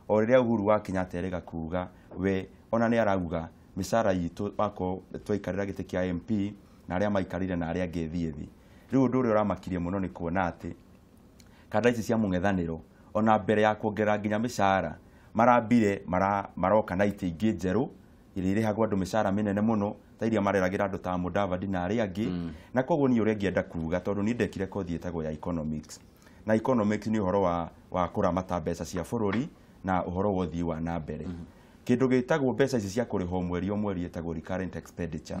S3: o rĩrĩa Uhuru wa Kenyatta erĩga kuga we ona nĩ arauga mĩcara itũ wakorwo twaikarĩra gĩtĩ kĩa MP na arĩa maikarire na arĩa angĩ thiĩ thĩ. Rĩu ũndũ ũrĩa ũramakirie mũno nĩ kuona atĩ kanda ici cia mũng'ethanĩro ona mbere ya kuongerera nginya mĩcara marambire maroka na itĩ ingĩ njerũ iria irĩhagwo andũ mĩcara mĩnene mũno ta iria mareragĩra andũ ta Mudavadi na arĩa angĩ. Na koguo niĩ ũrĩa ngĩenda kuga, tondũ niĩ ndekire kothi ĩtagwo ya economics, na economics nĩ ũhoro wa kũramata mbeca cia bũrũri na ũhoro wa ũthii wa na mbere. Kĩndũ gĩtagwo mbeca ici cia kũrĩhwo mweri o mweri ĩtagwo recurrent expenditure.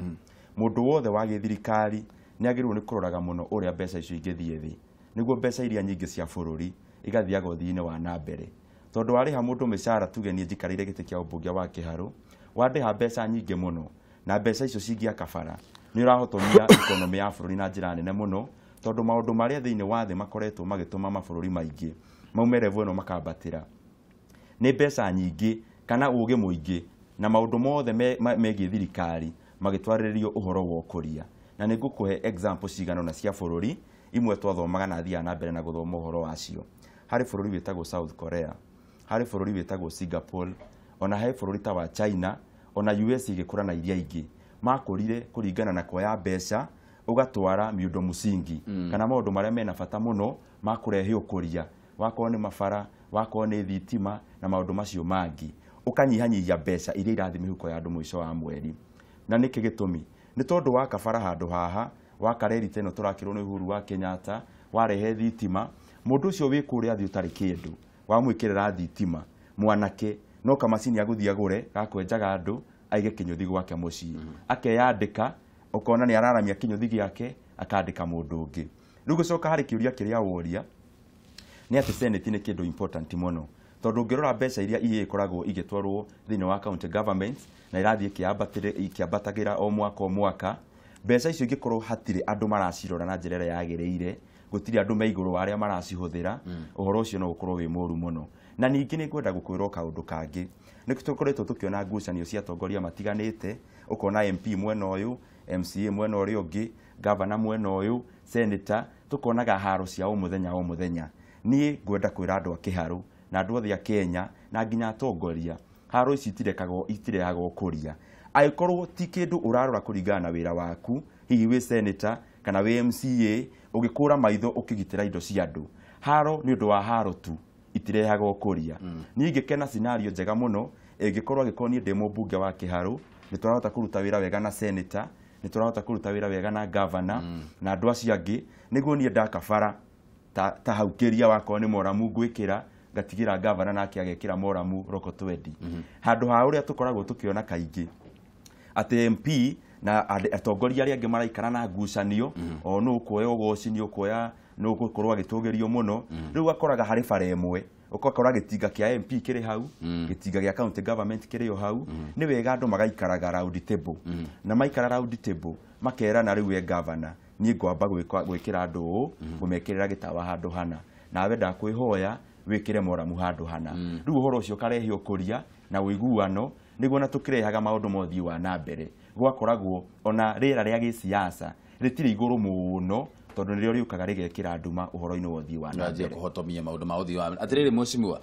S3: Mũndũ wothe wa gĩthirikari nĩ agĩrĩirwo nĩ kũroraga mũno ũrĩa mbeca icio ingĩthiĩ thĩ, nĩguo mbeca iria nyingĩ cia bũrũri igathiaga ũthii-inĩ wa na mbere. Tondũ warĩha mũndũ mĩcara, tuge niĩ njikarĩire gĩtĩ kĩa ũmbunge wa Kĩharũ, wandĩha mbeca nyingĩ mũno na mbeca icio cingĩaka bara, nĩ ũrahotomia economy ya bũrũri na njĩra nene mũno, tondũ maũndũ marĩa thĩinĩ wa thĩ makoretwo magĩtũma mabũrũri maingĩ maume level ĩno makambatĩra nĩ mbeca nyingĩ kana ũgĩ mũingĩ na maũndũ mothe megiĩ thirikari magĩtwarĩrĩrio ũhoro wa ũkũria. Na nĩ ngũkũhe example cigana ũna cia bũrũri imwe twathomaga na thiaga na mbere na gũthoma ũhoro wacio. Harĩ bũrũri wĩtagwo South Korea, harĩ bũrũri wĩtagwo Singapore, ona harĩ bũrũri ta wa China, ona US igĩkũra na iria ingĩ makũrire kũringana na kuoya mbeca ũgatwara miundo msingi kana maũndũ marĩa mena bata mũno ma kũrehe ũkũria, wakorwo nĩ mabara, wakorwo nĩ thitima na maũndũ macio mangĩ, ũkanyihanyihia mbeca iria irathiĩ mĩhuko ya andũ mũico wa mweri. Na nĩkĩ gĩtũmi? Nĩ tondũ waka bara handũ haha, waka reri ta ĩno tũrakĩrwo nĩ Uhuru wa Kenyatta, warehe thitima, mũndũ ũcio wĩ kũrĩa thĩ ũtarĩ kĩndũ wamwĩkĩrĩra thitima, mwanake no kamacini agũthiĩ agũre gakwenjaga andũ aige kĩnyũthi gwake mũciĩ, akeyandĩka, ũkona nĩ araramia kĩnyũthi gĩake akandĩka mũndũ ũngĩ. Rĩu gũcoka harĩ kĩũria kĩrĩa woria nĩ atĩ Senate nĩ kĩndũ important mũno, tondũ ũngĩrora mbeca iria ikoragwo igĩtwarwo thĩinĩ wa county governments na irathiĩ ikĩambatagĩra o mwaka o mwaka, mbeca icio ingĩkorwo hatirĩ andũ maracirora na njĩra ĩrĩa yagĩrĩire, gũtirĩ andũ me igũrũ wa arĩa maracihũthĩra, ũhoro ũcio no ũkorwo wĩ mũru mũno. Na ningĩ nĩ ngwenda gũkwĩra kaũndũ kangĩ, nĩ tũkoretwo tũkĩona ngucanio cia atongoria matiganĩte, ũkona MP mwena ũyũ, MCA mwena ũrĩa ũngĩ, governor mwena ũyũ, senator, tũkonaga haro cia o mũthenya o mũthenya. Niĩ ngwenda kwĩra andũ a Kĩharũ na andũ othe a Kenya na nginya atongoria, haro ici itirehaga ũkũria. Angĩkorwo ti kĩndũ ũrarora kũringana na wĩra waku, hihi wĩ senator kana wĩ MCA, ũgĩkũra maitho ũkĩgitĩra indo cia andũ, haro nĩ ũndũ wa haro tu itirehaga ũkũria. Niĩ ingĩkena scenario njega mũno ĩngĩkorwo angĩkorwo niĩ ndĩ mũmbunge wa Kĩharũ, nĩ tũrahota kũruta wĩra wega na senator, nĩ tũrahota kũruta wĩra wega na governor na andũ acio angĩ, nĩguo niĩ ndaka bara ta hau kĩria wakorwo nĩ moramu ngwĩkĩra ngatigĩra governor nake agekĩra moramu roko twendi. Handũ ha ũrĩa tũkoragwo tũkĩona kaingĩ atĩ MP na atongoria arĩa angĩ maraikara na ngucanio, o nũ ũkuoya ũgoci, nĩ ũkuoya nũ ũgũkorwo agĩtũgĩrio mũno. Rĩu ũgakoraga harĩ bara ĩmwe ũgakora gĩtinga kĩa MP kĩrĩ hau, gĩtinga gĩa county government kĩrĩ o hau. Nĩ wega andũ magaikaraga round table, na maikara round table makerana rĩu we governor, niĩ ngwamba gwĩkĩra andũ ũũ, ngũmekĩrĩra gĩtawa handũ hana, nawe ndakwĩhoya wĩkĩre moramu handũ hana. Rĩu ũhoro ũcio ũkarehe ũkũria na ũiguano, Nĩguo na tũkĩrehaga maũndũ ma ũthii wa na mbere, gwakoragwo ona rĩera rĩa gĩsiasa rĩtirĩ igũrũ mũno, tondũ nĩrĩo rĩũkaga rĩgekĩra nduma ũhoro-inĩ wa ũthii wa na mbere.
S1: Kũhotomia maũndũ ma ũthii wa mbere. Atĩrĩrĩ mheshimiwa,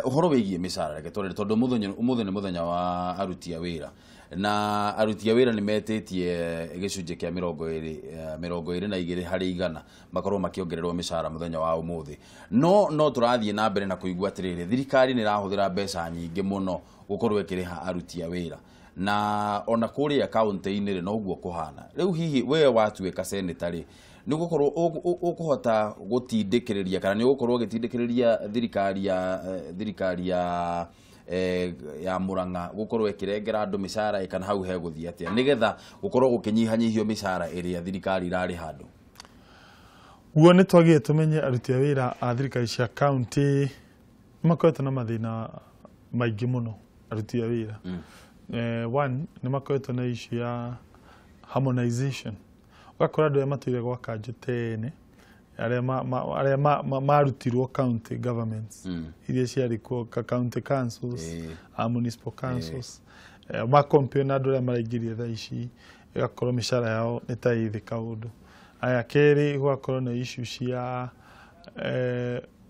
S1: ũhoro wĩgiĩ mĩcara reke twarĩre, tondũ ũmũthĩ nĩ mũthenya wa aruti a wĩra, na aruti a wĩra nĩ metĩtie gĩcunjĩ kĩa 22 harĩ igana makorwo makĩongererwo mĩcara mũthenya wa ũmũthĩ. No tũrathiĩ na mbere na kũigua atĩrĩrĩ, thirikari nĩ ĩrahũthĩra mbeca nyingĩ mũno gũkorwo ĩkĩrĩha aruti a wĩra, na ona kũrĩa kaunti-inĩ rĩ noguo kũhana. Rĩu hihi we watuĩka senator rĩ, nĩ ũgũkorwo ũkũhota gũtindĩkĩrĩria kana nĩ ũgũkorwo ũgĩtindĩkĩrĩria thirikari ya Murang'a gũkorwo ĩkĩrengera andũ mĩcara kana hau hegũthiĩ atĩa nĩgetha gũkorwo gũkĩnyihanyihio mĩcara ĩrĩa thirikari ĩrarĩha andũ?
S2: Guo nĩ twagĩrĩire tũmenye aruti a wĩra a thirikari cia kaunti nĩ makoretwo na mathĩna maingĩ mũno. Aruti a wĩra one, nĩ makoretwo na issue ya harmonization. Ũgakora andũ arĩa matũire gwa kanjũ tene, arĩa marutirwo county governments iria ciarĩ kuo, county councils, municipal councils, makompare na andũ arĩa maraingĩria thaa ici, ĩgakorwo mĩcara yao nĩ ta ĩ thĩ kaũndũ. Aya, kerĩ, gũgakorwo na issue cia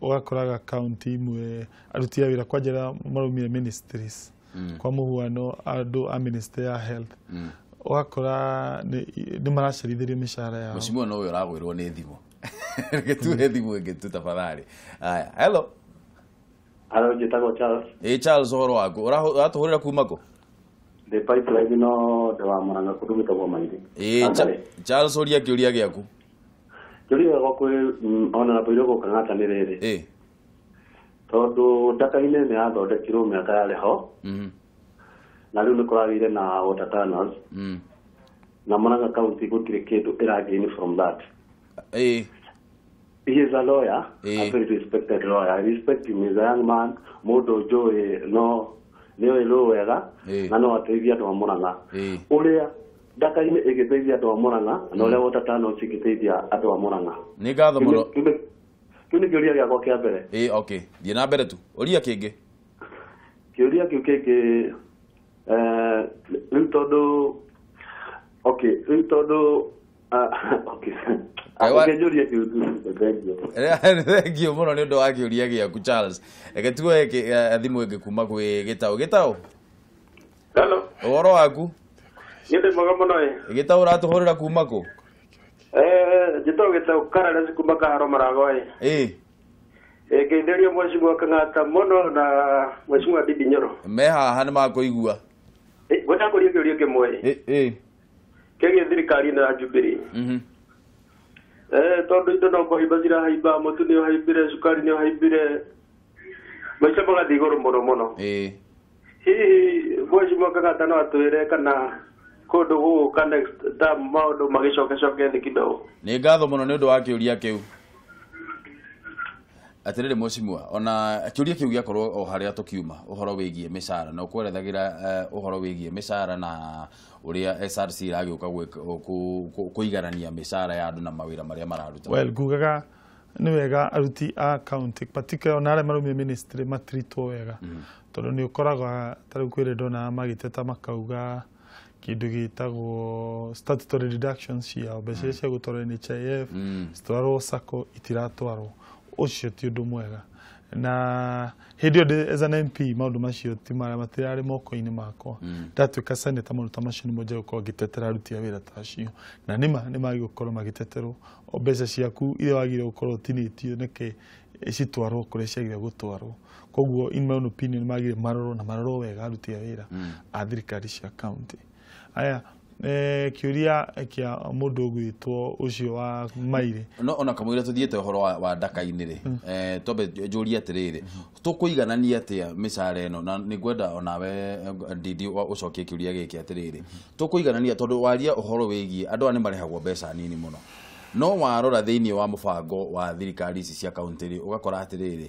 S2: ũgakoraga county imwe aruti a wĩra kwanja arĩa maraumire ministries, kwa mũhuano andũ a ministry ya health, ũgakora nĩ maracerithĩrio mĩcara yao.
S1: Mheshimiwa no we ũragwĩrwo nĩ thimũ. Reke tuhe thimũ ĩngĩ tu tafadhali. Aya, hello.
S7: Hello, njĩtagwo Charles.
S1: Ĩ Charles, ũhoro waku? Ũratũhũrĩra kuma kũ?
S7: Ndĩ pipeline no ndĩ wa Murang'a kũndũ gwĩtagwo Mairĩ.
S1: Ĩ Charles, ũria kĩũria gĩaku.
S7: Kĩũria gĩakwa kwĩ Honorable Irũngũ Kang'ata nĩ rĩrĩ. Tondũ Ndaka-inĩ nĩ yathondekirwo mĩaka yarĩ ho. Na rĩu nĩ kũragĩire na water tunnels. Na Murang'a County gũtirĩ kĩndũ ĩra gain from that. He is a lawyer, a very respected lawyer. I respect him. He's a young man. Mũndũ njũĩ no nĩ oĩ law wega na no ateithie andũ a Murang'a. Ũrĩa Ndaka-inĩ ĩgĩteithia andũ a Murang'a na ũrĩa water tunnels ĩgĩteithia andũ a Murang'a.
S1: Nĩ ngatho mũno.
S7: Kĩu nĩ kĩũria gĩakwa kĩa mbere.
S1: Okay. Thiĩ na mbere tu. Ũria kĩngĩ.
S7: Kĩũria kĩu kĩngĩ, rĩu tondũ okay, rĩu tondũ okay. Kĩũria kĩu tu, thank you.
S1: Thank you mũno nĩ ũndũ wa kĩũria gĩaku Charles. Reke tuoe thimũ ĩngĩ kuma kwĩ Gĩtaũ. Gĩtaũ.
S4: Hello.
S1: Ũhoro waku?
S4: Niĩ ndĩ mwega mũno ĩ.
S1: Gĩtaũ, ũratũhũrĩra kuma kũ?
S4: Njĩtagwo Gĩtaũ Kararesi kuma Kaharo Maragwa ĩ. Ngeithĩrio Mheshimiwa Kang'ata mũno na Mheshimiwa Ndindi Nyoro.
S1: Me haha nĩ makũigua.
S4: Ngwenda kũria kĩũria kĩmwe ĩ. Kĩgiĩ thirikari ĩno ya Jubilee. Tondũ indo no kũhaimba cirahaimba, mũtu nĩ ũhaimbire, cukari nĩ ũhaimbire, maica magathiĩ igũrũ mũno mũno. Hihi Mheshimiwa Kang'ata no atwĩre kana kũndũ gũgũka next term maũndũ magĩcokecoke thĩ kidogo?
S1: Nĩ ngatho mũno nĩ ũndũ wa kĩũria kĩu. Atĩrĩrĩ mheshimiwa, ona kĩũria kĩu gĩakorwo o harĩa tũkiuma ũhoro wĩgiĩ mĩcara, na ũkwerethagĩra ũhoro wĩgiĩ mĩcara na ũrĩa SRC ĩragĩũka kũiganania mĩcara ya andũ na mawĩra marĩa mararuta.
S2: Well, ngugaga nĩ wega aruti a county, particularly ona arĩa maraumire ministry, matritwo wega, tondũ nĩ ũkoraga ta rĩu kwĩ ndona magĩteta makauga kĩndũ gĩtagwo statutory deductions ciao, mbeca iria cia gũtwarwo NHIF, citwarwo SACCO, itiratwarwo. Ũcio ti ũndũ mwega. Na hĩndĩ ĩyo ndĩ as an MP, maũndũ macio ti marĩa matirarĩ moko-inĩ makwa. Ndatuĩka senator, maũndũ ta macio nĩmo njagĩrĩirwo gũkorwo ngĩtetera aruti a wĩra ta acio, na nĩma nĩ magĩrĩirwo gũkorwo magĩteterwo. O mbeca ciaku iria wagĩrĩirwo gũkorwo ũtinĩtio nĩkĩ citwarwo kũrĩa ciagĩrĩirwo gũtwarwo. Koguo in my own opinion, nĩ magĩrĩire marorwo na marorwo wega aruti a wĩra a thirikari cia county. Aya, kĩũria kĩa mũndũ ũgwĩtwo ũcio wa Mairĩ.
S1: No ona kamũira tũthiĩte ũhoro wa Ndaka-inĩ rĩ, twambe njũrie atĩrĩrĩ, tũkũiganania atĩa mĩcara ĩno? Na nĩ ngwenda onawe Ndindi ũcokie kĩũria gĩkĩ atĩrĩrĩ, tũkũiganania tondũ waria ũhoro wĩgiĩ andũ aya nĩ marĩhagwo mbeca nini mũno, no warora thĩinĩ wa mũbango wa thirikari ici cia kaunti rĩ, ũgakora atĩrĩrĩ,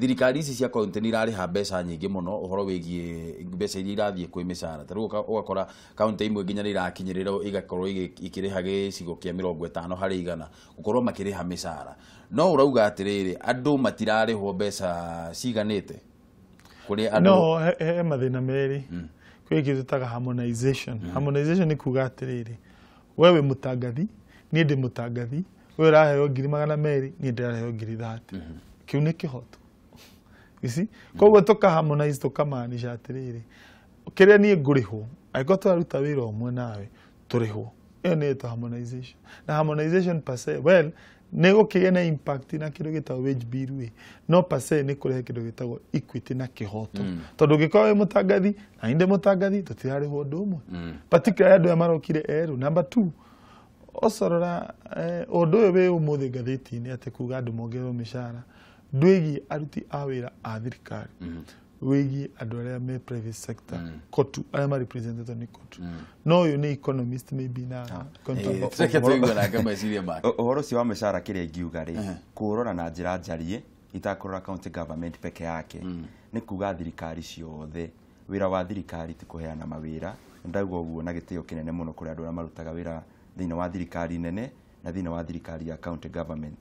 S1: thirikari ici cia kaunti nĩ irarĩha mbeca nyingĩ mũno ũhoro wĩgiĩ mbeca iria irathiĩ kwĩ mĩcara. Ta rĩu ũgakora kaunti imwe nginya nĩ irakinyĩrĩra igakorwo ikĩrĩha gĩcigo kĩa 50 harĩ igana gũkorwo makĩrĩha mĩcara, no ũrauga atĩrĩrĩ, andũ matirarĩhwo mbeca ciganĩte. Kũrĩ andũ
S2: no he mathĩna merĩ. Kwĩ kĩndũ tũtaga harmonization. Harmonization nĩ kuga atĩrĩrĩ, we wĩ mũtangathi, niĩ ndĩ mũtangathi, we ũraheo 200,000, niĩ ndĩraheo 30,000. Kĩu nĩ kĩhoto. You see? Koguo tũka harmonize tũkamaanisha atĩrĩrĩ, kĩrĩa niĩ ngũrĩhwo angĩkorwo tũraruta wĩra ũmwe nawe tũrĩhwo. Ĩyo nĩ ĩtwo harmonization. Na harmonization per se, well, nĩ gũkĩgĩa na impact na kĩndũ gĩtagwo wage bill ĩ, no per se nĩ kũrehe kĩndũ gĩtagwo equity na kĩhoto. Tondũ ũngĩkorwo wĩ mũtangathi na niĩ ndĩ mũtangathi, tũtirarĩhwo ũndũ ũmwe. Particularly andũ aya marokire erũ. Number 2, ocorora ũndũ ũyũ wĩ ũmũthĩ ngathĩti-inĩ atĩ kuga andũ mongererwo mĩcara ndwĩgiĩ aruti a wĩra a thirikari, wĩgiĩ andũ arĩa me private sector, KOTU, arĩa ma representetwo nĩ KOTU. No ũyũ nĩ economist maybe na
S1: reke tũigue nake meciria make.
S3: Ũhoro ũcio wa mĩcara kĩrĩa ingiuga rĩ, kũũrora na njĩra njarie itakũrora county government peke yake, nĩ kuga thirikari ciothe, wĩra wa thirikari ti kũheana mawĩra. Ndauga ũguo na gĩtĩo kĩnene mũno kũrĩ andũ arĩa marutaga wĩra thĩinĩ wa thirikari nene na thĩinĩ wa thirikari ya county government.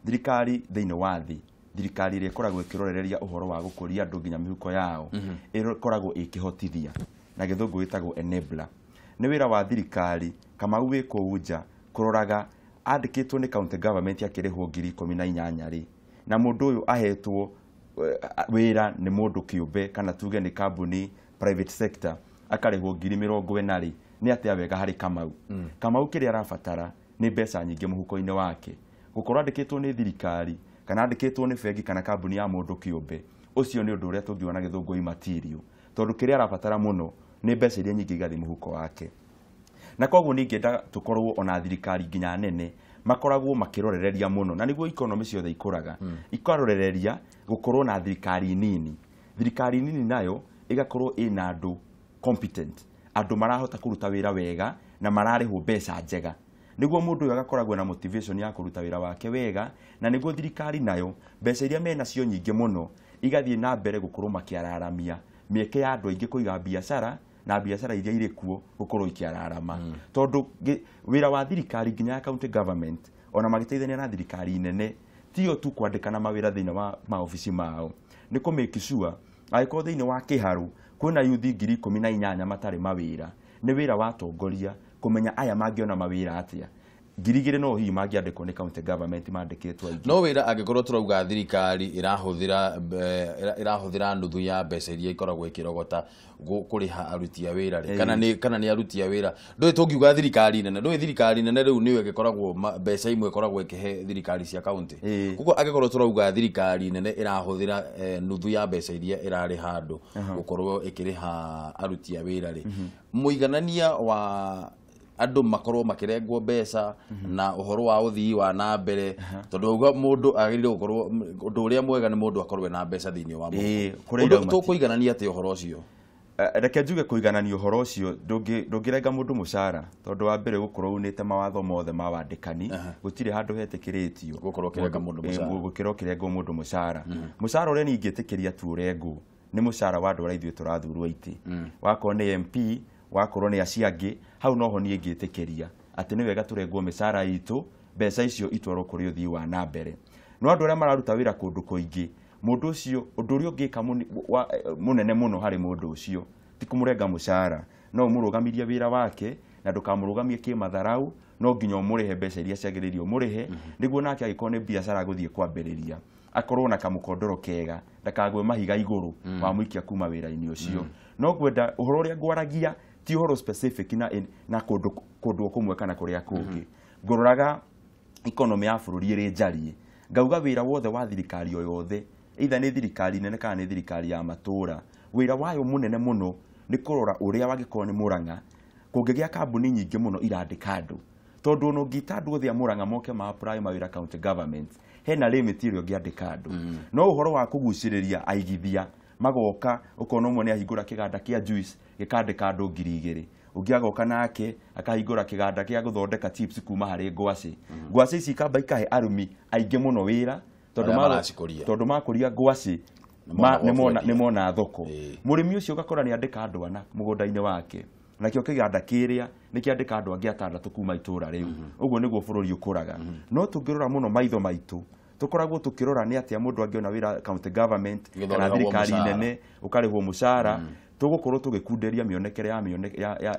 S3: Thirikari thĩinĩ wa thĩ, thirikari ĩrĩa ĩkoragwo ĩkĩrorereria ũhoro wa gũkũria andũ nginya mĩhuko yao, ĩkoragwo ĩkĩhotithia, na gĩthũngũ gĩtagwo enabler. Nĩ wĩra wa thirikari Kamau wĩ kũu nja kũroraga andĩkĩtwo nĩ county government akĩrĩhwo 18,000 rĩ, na mũndũ ũyũ ahetwo wĩra nĩ mũndũ kĩũmbe kana tuge nĩ kambuni private sector akarĩhwo 40,000 rĩ, nĩ atĩa wega harĩ Kamau. Kamau kĩrĩa arabatara nĩ mbeca nyingĩ mũhuko-inĩ wake. Gũkorwo andĩkĩtwo nĩ thirikari kana andĩkĩtwo nĩ bengi kana kambuni ya mũndũ kĩũmbe, ũcio nĩ ũndũ ũrĩa tũngiuga na gĩthũngũ immaterial, tondũ kĩrĩa arabatara mũno nĩ mbeca iria nyingĩ igathiĩ mũhuko wake. Na koguo ningĩenda tũkorwo ona thirikari nginya nene makoragwo makĩrorereria mũno, na nĩguo economy ciothe ikũraga, ikarorereria gũkorwo na thirikari nini. Thirikari nini nayo ĩgakorwo ĩna andũ competent, andũ marahota kũruta wĩra wega na mararĩhwo mbeca njega, nĩguo mũndũ ũyũ agakoragwo na motivation ya kũruta wĩra wake wega, na nĩguo thirikari nayo mbeca iria menacio nyingĩ mũno igathiĩ na mbere gũkorwo makĩararamia mĩeke ya andũ aingĩ kũiga biacara na biacara iria irĩ kuo gũkorwo ikĩararama. Tondũ wĩra wa thirikari nginya ya county government ona magĩteithania na thirikari nene tio tu kwandĩkana mawĩra thĩinĩ wa maobici mao, nĩ kũ make sure angĩkorwo thĩinĩ wa Kĩharũ kwĩna yuthi 18,000 matarĩ mawĩra, nĩ wĩra wa atongoria kũmenya aya mangĩona mawĩra atĩa. 2,000 no hihi mangĩandĩkwo nĩ county government mandĩkĩtwo aingĩ.
S1: No wĩra angĩkorwo tũrauga thirikari ĩrahũthĩra nuthu ya mbeca iria ikoragwo ĩkĩrogota kũrĩha aruti a wĩra rĩ, kana nĩ aruti a wĩra, ndũĩ tũngiuga thirikari nene, ndũĩ thirikari nene rĩu nĩyo ĩgĩkoragwo mbeca imwe ĩkoragwo ĩkĩhe thirikari cia county. Koguo angĩkorwo tũrauga thirikari nene ĩrahũthĩra nuthu ya mbeca iria ĩrarĩha andũ gũkorwo ĩkĩrĩha aruti a wĩra rĩ, mũiganania wa andũ makorwo makĩrengwo mbeca na ũhoro wa ũthii wa na mbere, tondũ auga mũndũ agĩrĩire gũkorwo ũndũ ũrĩa mwega nĩ mũndũ akorwo na mbeca thĩinĩ wa mũhuko. Tũkũiganania atĩa ũhoro ũcio?
S3: Reke njuge kũiganania ũhoro ũcio, ndũngĩrenga mũndũ mũcara, tondũ wa mbere gũkorwo unĩte mawatho mothe ma wandĩkani, gũtirĩ handũ hetĩkĩrĩtio
S1: gũkorwo ũkĩrenga mũndũ mũcara.
S3: Gũkorwo ũkĩrengwo mũndũ mũcara. Mũcara ũrĩa niĩ ingĩtĩkĩria tu ũrengwo nĩ mũcara wa andũ arĩa ithuĩ tũrathurwo itĩ, wakorwo nĩ MP, wakorwo nĩ acio angĩ, hau noho niĩ ngĩtĩkĩria atĩ nĩ wega tũrengwo mĩcara itũ, mbeca icio itwarwo kũrĩ ũthii wa na mbere. No andũ arĩa mararuta wĩra kũndũ kũingĩ, mũndũ ũcio ũndũ ũrĩa ũngĩka mũnene mũno harĩ mũndũ ũcio ti kũmũrenga mũcara, no ũmũrũgamirie wĩra wake na ndũkamũrũgamie kĩmatharau, no nginya ũmũrĩhe mbeca iria ciagĩrĩire ũmũrĩhe, nĩguo nake angĩkorwo nĩ biacara agũthiĩ kwambĩrĩria akorwo na kamũkondoro kega, ndakagwe mahiga igũrũ wamũikia kuma wĩra-inĩ ũcio. No ngwenda ũhoro ũrĩa ngwaragia ti ũhoro specific na kũndũ kũmwe kana kũrĩa kũngĩ. Ngũroraga economy ya bũrũri ĩrĩ njarie, ngauga wĩra wothe wa thirikari o yothe, either nĩ thirikari nene kana nĩ thirikari ya matũũra, wĩra wayo mũnene mũno nĩ kũrora ũrĩa wangĩkorwo nĩ Mũrang'a kũngĩgĩa kambuni nyingĩ mũno irandĩka andũ, tondũ ona ũngĩta andũ othe a Mũrang'a moke ma apply mawĩra county government, hena limit ĩrĩa ũngĩandĩka andũ. No ũhoro wa kũgucĩrĩria aigithia magoka, ũkona ũmwe nĩ ahingũra kĩganda kĩa juice gĩkandĩka andũ 2,000, ũngĩ agoka nake akahingũra kĩganda kĩa gũthondeka chips kuma harĩ ngwacĩ. Ngwacĩ ici ikamba ikahe arũmi aingĩ mũno wĩra, tondũ makũria ngwacĩ nĩ mona thoko. Mũrĩmi ũcio ũgakora nĩ andĩka andũ ana mũgũnda-inĩ wake, nakĩo kĩganda kĩrĩa nĩ kĩandĩka andũ angĩ atandatũ kuma itũũra rĩu. Ũguo nĩguo bũrũri ũkũraga. No tũngĩrora mũno maitho maitũ Tũkoragwo tũkĩrora nĩ atĩa mũndũ angĩona wĩra county government kana thirikari nene ũkarĩhwo mũcara. Tũgũkorwo tũgĩkunderia mĩonekere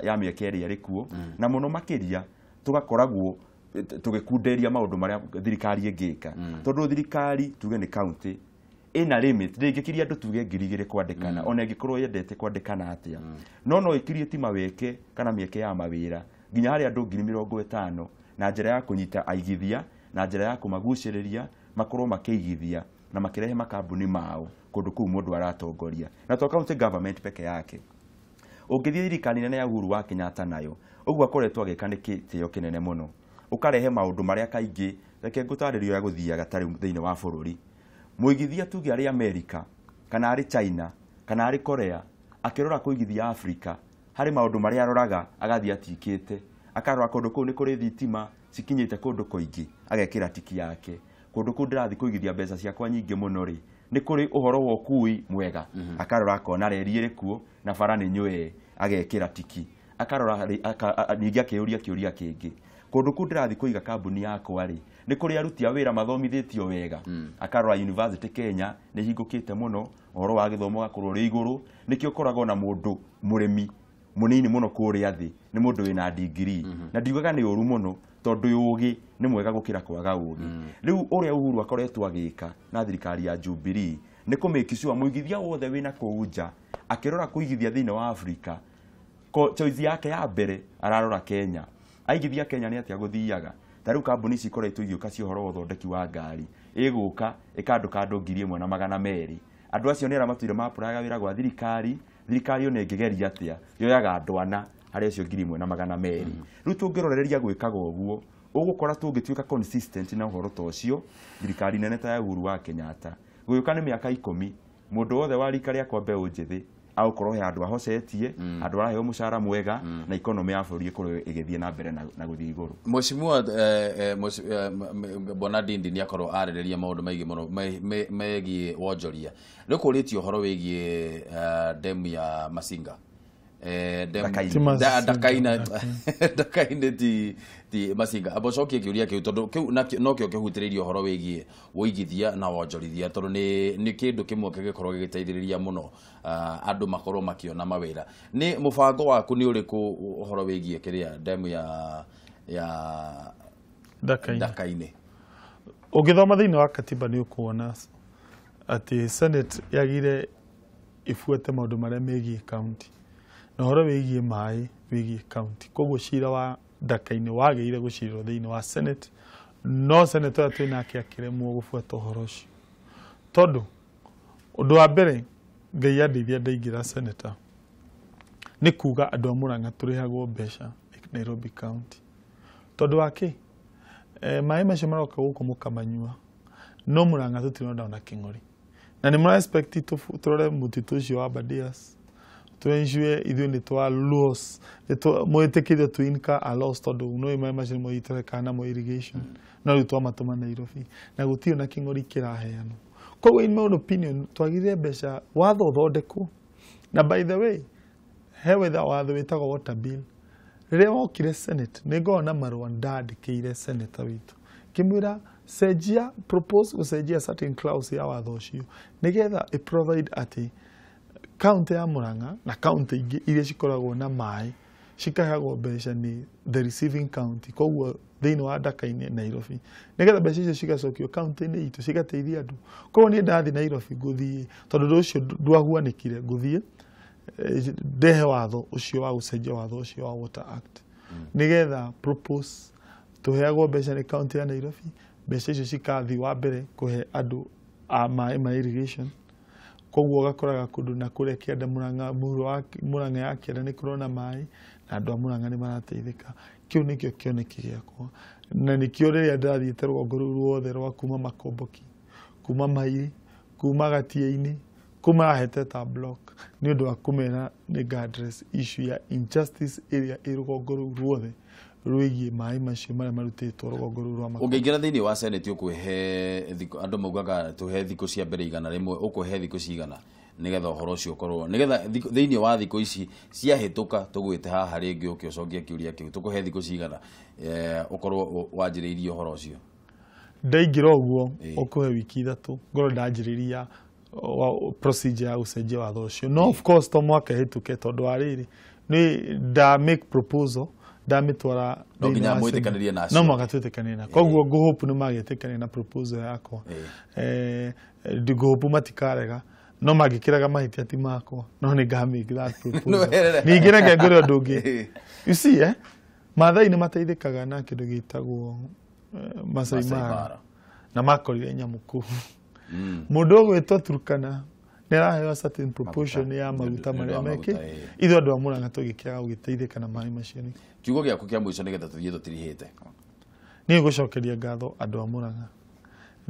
S3: ya mĩeke ĩrĩa ĩrĩ kuo, na mũno makĩria tũgakoragwo tũgĩkunderia maũndũ marĩa thirikari ĩngĩka. Tondũ thirikari tuge nĩ county ĩna limit, ndĩngĩkiria andũ tuge 2000 kwandĩkana, ona ĩngĩkorwo yendete kwandĩkana atĩa, no ĩkirie ti maweke kana mĩeke ya mawĩra nginya harĩ andũ 50,000 na njĩra ya kũnyita aigithia, na njĩra ya kũmagucĩrĩria makorwo makĩigithia na makĩrehe makambuni mao kũndũ kũu mũndũ aratongoria. Na to county government peke yake, ũngĩthiĩ thirikari nene ya Uhuru wa Kenyatta nayo ũguo akoretwo agĩka nĩ gĩtĩo kĩnene mũno, ũkarehe maũndũ marĩa kaingĩ reke ngũtarĩrie ũrĩa gũthiaga ta rĩu thĩinĩ wa bũrũri. Mũigithia tuge arĩ Amerika kana arĩ China kana arĩ Korea akĩrora kũigithia Afrika, harĩ maũndũ marĩa aroraga agathiĩ atikĩte, akarora kũndũ kũu nĩ kũrĩ thitima cikinyĩte kũndũ kũingĩ agekĩra tiki yake, kũndũ kũu ndĩrathiĩ kũigithia mbeca ciakwa nyingĩ mũno rĩ, nĩ kũrĩ ũhoro wa ũkui mwega, akarora akona reri ĩrĩ kuo na bara nĩ nyũe agekĩra tiki, akarora ningĩ akĩũria kĩũria kĩngĩ, kũndũ kũu ndĩrathiĩ kũiga kambuni yakwa rĩ, nĩ kũrĩ aruti a wĩra mathomithĩtio wega, akarora University Kenya nĩ hingũkĩte mũno, ũhoro wa gĩthomo ũgakorwo ũrĩ igũrũ, nĩkĩo ũkoragwo na mũndũ mũrĩmi mũnini mũno kũrĩa thĩ nĩ mũndũ wĩna degree, na ndiugaga nĩ ũru mũno tondũ ũgĩ nĩ mwega gũkĩra kwaga ũgĩ. Rĩu ũrĩa Uhuru akoretwo agĩka na thirikari ya Jubilee nĩ kũ make sure mũigithia wothe wĩna kũu nja akĩrora kũigithia thĩinĩ wa Afrika, choice yake ya mbere ararora Kenya. Aigithia Kenya nĩ atĩa gũthiaga? Ta rĩu kambuni ici ikoretwo igĩũka cia ũhoro wa ũthondeki wa ngari, ĩgũka ĩkandũka andũ 1200. Andũ acio nĩ arĩa matũire mapũraga wĩra gwa thirikari, thirikari ona ĩngĩgeria atĩa yoyaga andũ ana harĩ acio 1200. Rĩu tũngĩrorereria gwĩkaga ũguo, ũgũkora tũngĩtuĩka consistent na ũhoro ta ũcio, thirikari nene ta ya Uhuru wa Kenyatta gũgĩũka nĩ mĩaka 10, mũndũ wothe wa rika rĩakwa mbeũ njĩthĩ agũkorwo he handũ ahocetie, handũ araheo mũcara mwega, na economy ya bũrũri ĩkorwo ĩgĩthiĩ na mbere na gũthiĩ igũrũ.
S1: Mheshimiwa Bwana Ndindi nĩ akorwo arĩrĩria maũndũ maingĩ mũno megiĩ wonjoria. Rĩu kũrĩtie ũhoro wĩgiĩ demu ya Masinga, Ndakaine ti Masinga. Amba ũcokie kĩũria kĩu tondũ kĩu nokĩo kĩhutĩrĩirie ũhoro wĩgiĩ wũigithia na wonjorithia, tondũ nĩ kĩndũ kĩmwe kĩngĩkorwo gĩgĩteithĩrĩria mũno andũ makorwo makĩona mawĩra. Nĩ mũbango waku nĩ ũrĩkũ ũhoro wĩgiĩ kĩrĩa demu ya Ndakaine?
S2: Ũngĩthoma thĩinĩ wa katiba nĩ ũkuona atĩ Senate yagire ibuate maũndũ marĩa megiĩ county na ũhoro wĩgiĩ maĩ wĩgiĩ county. Koguo cira wa Ndakaine wagĩrĩire gũcirĩrwo thĩinĩ wa Senate, no Senate ũrĩa twĩ nake akĩremwo gũbuata ũhoro ũcio. Tondũ ũndũ wa mbere Ngai andeithia ndaingĩra senator nĩ kuga andũ a Murang'a tũrĩhagwo mbeca Nairobi County. Tondũ wa kĩ? Maĩ macio maroka gũkũ mũkamanyua, no Murang'a tũtironda ona kĩng'ori. Na nĩ mũra expect tũrore mũtitũ ũcio wa Aberdares, tũensure ithuĩ nĩ twa loss, mwĩtĩkĩrio tũ incur a loss tondũ no maĩ macio nĩmo itũrekaga namo irrigation, no rĩu twamatũma Nairobi na gũtirĩ na kĩng'ori kĩraheanwo. Koguo in my own opinion twagĩrĩire mbeca watho ũthondekwo. Na by the way, he wetha watho wĩtagwo water bill. Rĩrĩa wokire Senate nĩ ngoragwo na marũa ndandĩkĩire senator witũ ngĩmwĩra cenjia, propose gũcenjia certain clause ya watho ũcio nĩgetha ĩ provide atĩ county ya Murang'a na county ingĩ iria cikoragwo na maĩ cikaheagwo mbeca nĩ the receiving county, koguo thĩinĩ wa Ndakaine Nairobi, nĩgetha mbeca icio cigacokio county-inĩ itũ cigateithia andũ. Koguo niĩ ndathiĩ Nairobi ngũthiĩ, tondũ ũndũ ũcio ndwahuanĩkire, ngũthiĩ ndehe watho ũcio wa gũcenjia watho ũcio wa Water Act nĩgetha propose tũheagwo mbeca nĩ county ya Nairobi, mbeca icio cikathiĩ wa mbere kũhe andũ a maĩ ma irrigation. Koguo ũgakoraga kũndũ na kũrĩa kĩanda Murang'a, mũhuro wa Murang'a ya kĩanda nĩ kũrona maĩ na andũ a Murang'a nĩ marateithĩka. Kĩu nĩkĩo kĩoneki gĩakwa, na nĩkĩo rĩrĩa ndĩrathiĩte rũgongo rũu ruothe rwa kuma Makomboki, kuma Mairi, kuma Gatia-inĩ, kuma rahete ta block nĩ ũndũ wa kũmera nĩ nga address issue ya injustice ĩrĩa ĩ rũgongo rũu ruothe rwĩgiĩ maĩ macio marĩa marutĩtwo rũgongo rũu rwa Makomboki.
S1: Ũngĩingĩra thĩinĩ wa Senate ũkũhe andũ maugaga tũhe thikũ cia mbere 100, ũkũhe thikũ cigana nĩgetha ũhoro ũcio ũkorwo, nĩgetha thĩinĩ wa thikũ ici ciahĩtũka tũgwĩte haha rĩngĩ ũke ũcokie kĩũria kĩu, tũkũhe thikũ cigana ũkorwo wanjĩrĩirie ũhoro ũcio?
S2: Ndaingĩra ũguo ũkũhe wiki 3 ngorwo ndanjĩrĩria procedure ya gũcenjia watho ũcio. No of course to mwaka ĩhĩtũke tondũ wa rĩrĩ nĩ nda make proposal ndamĩtwara
S1: No nginya mwĩtĩkanĩrie nacio.
S2: No mũhaka twĩtĩkanĩrie na koguo ngũhope nĩ magĩtĩkania na proposal yakwa. Ngũhope matikarega no mangĩkĩraga mahĩtia ti makwa no nĩ nga make that proposal. Ningĩ reke ngwĩre ũndũ ũngĩ. You see Maathai nĩ mateithĩkaga na kĩndũ gĩtagwo Masai Mara na makorire nyamũ kũu. Mũndũ ũgwĩtwo Turkana nĩ araheo certain proportion ya maguta marĩa meke ithuĩ andũ a Murang'a tũgĩkĩaga gũgĩteithĩka na maĩ macio.
S1: Kiugo gĩaku kĩa mũico nĩgetha tũthiĩ tũtirihĩte.
S2: Niĩ ngũcokeria ngatho andũ a Murang'a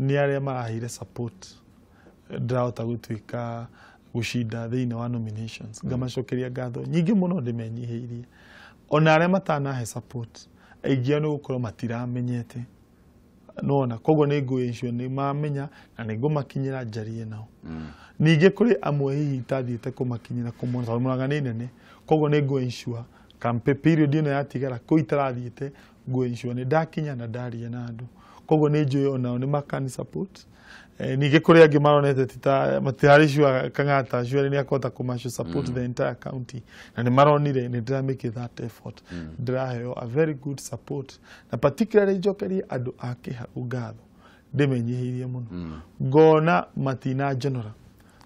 S2: nĩ arĩa maraheire support ndĩrahota gũtuĩka gũcinda thĩinĩ wa nominations. Ngamacokeria ngatho nyingĩ mũno ndĩmenyihĩirie. Ona arĩa matanahe support aingĩ ao nĩ gũkorwo matiramenyete nona koguo nĩ ngwĩcio nĩ mamenya na nĩ ngũmakinyĩra njarie nao. Ningĩ kũrĩ amwe hihi itathiĩte kũmakinyĩra kũmona tondũ Murang'a nĩ nene koguo nĩ ngũ-ensure campaign period ĩno yatigara kũu itarathiĩte ngũ-ensure nĩ ndakinya na ndaria na andũ koguo nĩ njũĩ onao nĩ makani support. Ningĩ kũrĩ angĩ maronete tita matirarĩ sure Kang'ata sure nĩ akũhota kũmacio support the entire county na nĩ maronire nĩ ndĩra make that effort. Ndĩraheo a very good support na particularly njokerie andũ a Kĩharũ ngatho ndĩmenyihĩirie mũno. Ngona matinanjonora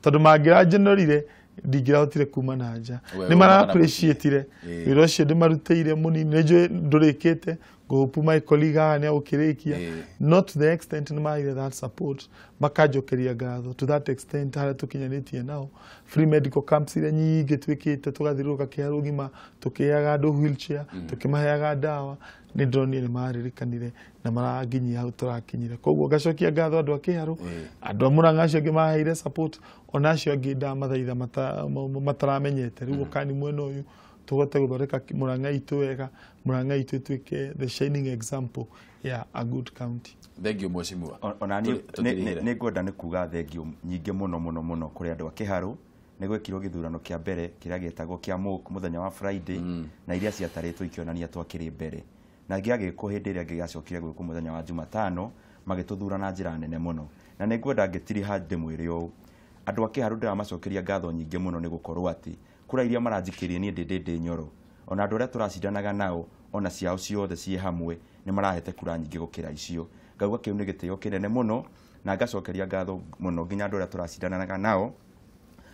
S2: tondũ mangĩranjonorire ndingĩrahotire kuma na nja. Nĩ mara appreciate-ire wĩra ũcio ndĩmarutĩire mũnini nĩ njũĩ ndũrĩkĩte ngũhope my colleague haha nĩ agũkĩrĩkia not to the extent nĩ maheire that support makanjokeria ngatho to that extent harĩa tũkinyanĩtie nao free medical camps iria nyingĩ twĩkĩte tũgathiũrũrũka Kĩharũ ng'ima tũkĩheaga andũ wheelchair tũkĩmaheaga ndawa nĩ ndĩronire nĩ maririkanire na maranginyia hau tũrakinyire. Koguo ngacokia ngatho andũ a Kĩharũ andũ a Murang'a acio angĩ maheire support ona acio angĩ ndamathaitha mataramenyete rĩu ũkani mwena ũyũ tũhote gũthondeka Murang'a itũ wega Murang'a itũ ĩtuĩke the shining example ya a good county.
S1: Thank you mheshimiwa.
S3: Ona nĩ ngwenda nĩ kuga thank you nyingĩ mũno mũno mũno kũrĩ andũ a Kĩharũ nĩ gwekirwo gĩthurano kĩa mbere kĩrĩa gĩetagwo kĩa MOK mũthenya wa Friday na iria ciatarĩtwo ikĩonania twakĩrĩ mbere na gĩagĩkwo hĩndĩ ĩrĩa ĩngĩ gĩacokire gwĩkwo mũthenya wa Jumatano magĩtũthura na njĩra nene mũno na nĩ ngwenda ngĩtiriha ndĩmwĩre ũũ andũ a Kĩharũ ndĩramacokeria ngatho nyingĩ mũno nĩ gũkorwo atĩ kura iria maranjikĩrie niĩ ndĩ Nyoro ona andũ arĩa tũracindanaga nao ona ciao ciothe ciĩ hamwe nĩ marahete kura nyingĩ gũkĩra icio. Ngauga kĩu nĩ gĩtĩo kĩnene mũno na ngacokeria ngatho mũno nginya andũ arĩa tũracindanaga nao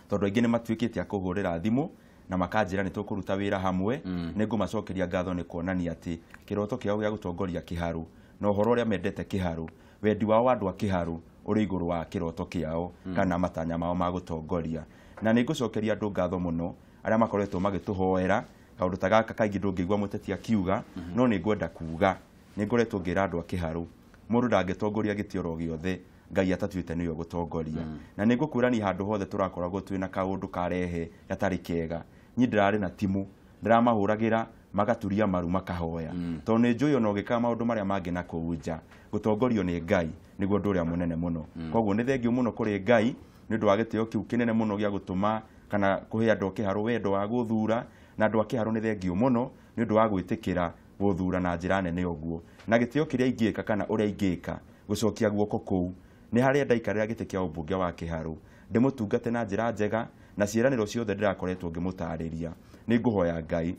S3: tondũ aingĩ nĩ matuĩkĩte a kũhũrĩra thimũ na makanjĩra nĩ tũkũruta wĩra hamwe. Nĩ ngũmacokeria ngatho nĩ kuonania atĩ kĩroto kĩao gĩa gũtongoria Kĩharũ na ũhoro ũrĩa mendete Kĩharũ wendi wao wa andũ a Kĩharũ ũrĩ igũrũ wa kĩroto kĩao kana matanya mao ma gũtongoria. Na nĩ ngũcokeria andũ ngatho mũno arĩa makoretwo magĩtũhoera kaũndũ ta gaka kaingĩ ndũngĩigua mũteti akiuga no nĩ ngwenda kuga nĩ ngoretwo ngĩra andũ a Kĩharũ mũndũ ndangĩtongoria gĩtĩ oro gĩothe Ngai atatuĩte nĩwe gũtongoria. Na nĩ ngũkwĩra niĩ handũ hothe tũrakoragwo twĩna kaũndũ karehe gatarĩ kega niĩ ndĩrarĩ na timu ndĩramahũragĩra magaturia maru makahoya tondũ nĩ njũĩ ona ũgĩkaga maũndũ marĩa mangĩ na kũu nja gũtongorio nĩ Ngai nĩguo ũndũ ũrĩa mũnene mũno. Koguo nĩ thengiũ mũno kũrĩ Ngai nĩ ũndũ wa gĩtĩo kĩu kĩnene mũno gĩa gũtũma kana kũhe andũ a Kĩharũ wendo wa gũthura na andũ a Kĩharũ nĩ thengiũ mũno nĩ ũndũ wa gwĩtĩkĩra gũthura na njĩra nene ũguo. Na gĩtĩo kĩrĩa ingĩka kana ũrĩa ingĩka gũcokia guoko kũu nĩ harĩa ndaikarĩra gĩtĩ kĩa ũmbunge wa Kĩharũ ndĩmũtungate na njĩra njega na ciĩranĩro ciothe ndĩrakoretwo ngĩmũtarĩria. Nĩ ngũhoya Ngai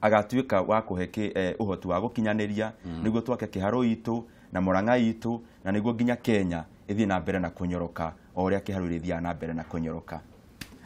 S3: agatuĩka wa kũhe ũhoti wa gũkinyanĩria nĩguo twake Kĩharũ itũ na Murang'a itũ na nĩguo nginya Kenya ĩthiĩ na mbere na kũnyoroka o ũrĩa Kĩharũ ĩrĩthiaga na mbere na kũnyoroka.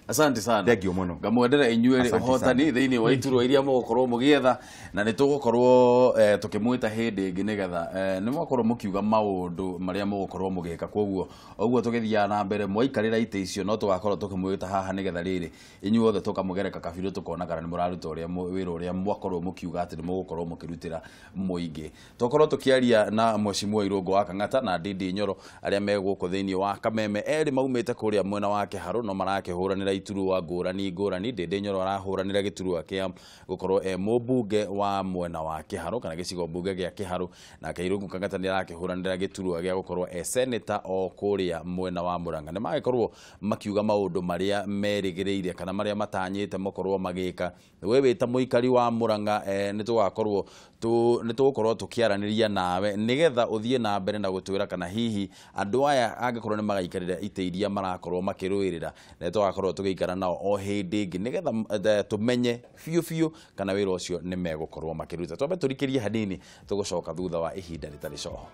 S1: Asante sana.
S3: Thank you mũno.
S1: Ngamwendera inyuĩ ũhotani thĩinĩ wa iturwa iria mũgũkorwo mũgĩetha na nĩ tũgũkorwo tũkĩmwĩta hĩndĩ ĩngĩ nĩgetha nĩ mwakorwo mũkiuga maũndũ marĩa mũgũkorwo mũgĩka. Koguo ũguo tũgĩthiaga na mbere mwaikarĩra itĩ icio no tũgakorwo tũkĩmwĩta haha nĩgetha rĩrĩ inyuothe tũkamũgereka kabirũ tũkona kana nĩ mũraruta ũrĩa wĩra ũrĩa mwakorwo mũkiuga atĩ nĩ mũgũkorwo mũkĩrutĩra mũingĩ. Tũkorwo tũkĩaria na Mheshimiwa Irũngũ wa Kang'ata na Ndindi Nyoro arĩa me gũkũ thĩinĩ wa Kameme erĩ maumĩte kũrĩa mwena wa Kĩharũ no marakĩhũranĩra iturwa ngũrani ngũrani. Ndindi Nyoro arahũranĩra gĩturwa kĩa gũkorwo e mũmbunge wa mwena wa Kĩharũ kana gĩcigo mbunge gĩa Kĩharũ nake Irũngũ Kang'ata nĩ arakĩhũranĩra gĩturwa gĩa gũkorwo e senator o kũrĩa mwena wa Murang'a. Nĩ magĩkorwo makiuga maũndũ marĩa merĩgĩrĩire kana marĩa matanyĩte makorwo magĩka. We wĩ ta mũikari wa Murang'a nĩ tũgakorwo Nĩ tũgũkorwo tũkĩaranĩria nawe nĩgetha ũthiĩ na mbere na gũtwĩra kana hihi andũ aya angĩkorwo nĩ magaikarĩra itĩ iria marakorwo makĩrũĩrĩra, nĩ tũgakorwo tũgĩikara nao o hĩndĩ ĩngĩ nĩgetha tũmenye biũ biũ kana wĩra ũcio nĩ megũkorwo makĩruta. Twambe tũrikĩrie hanini, tũgũcoka thutha wa ihinda rĩtarĩ coho.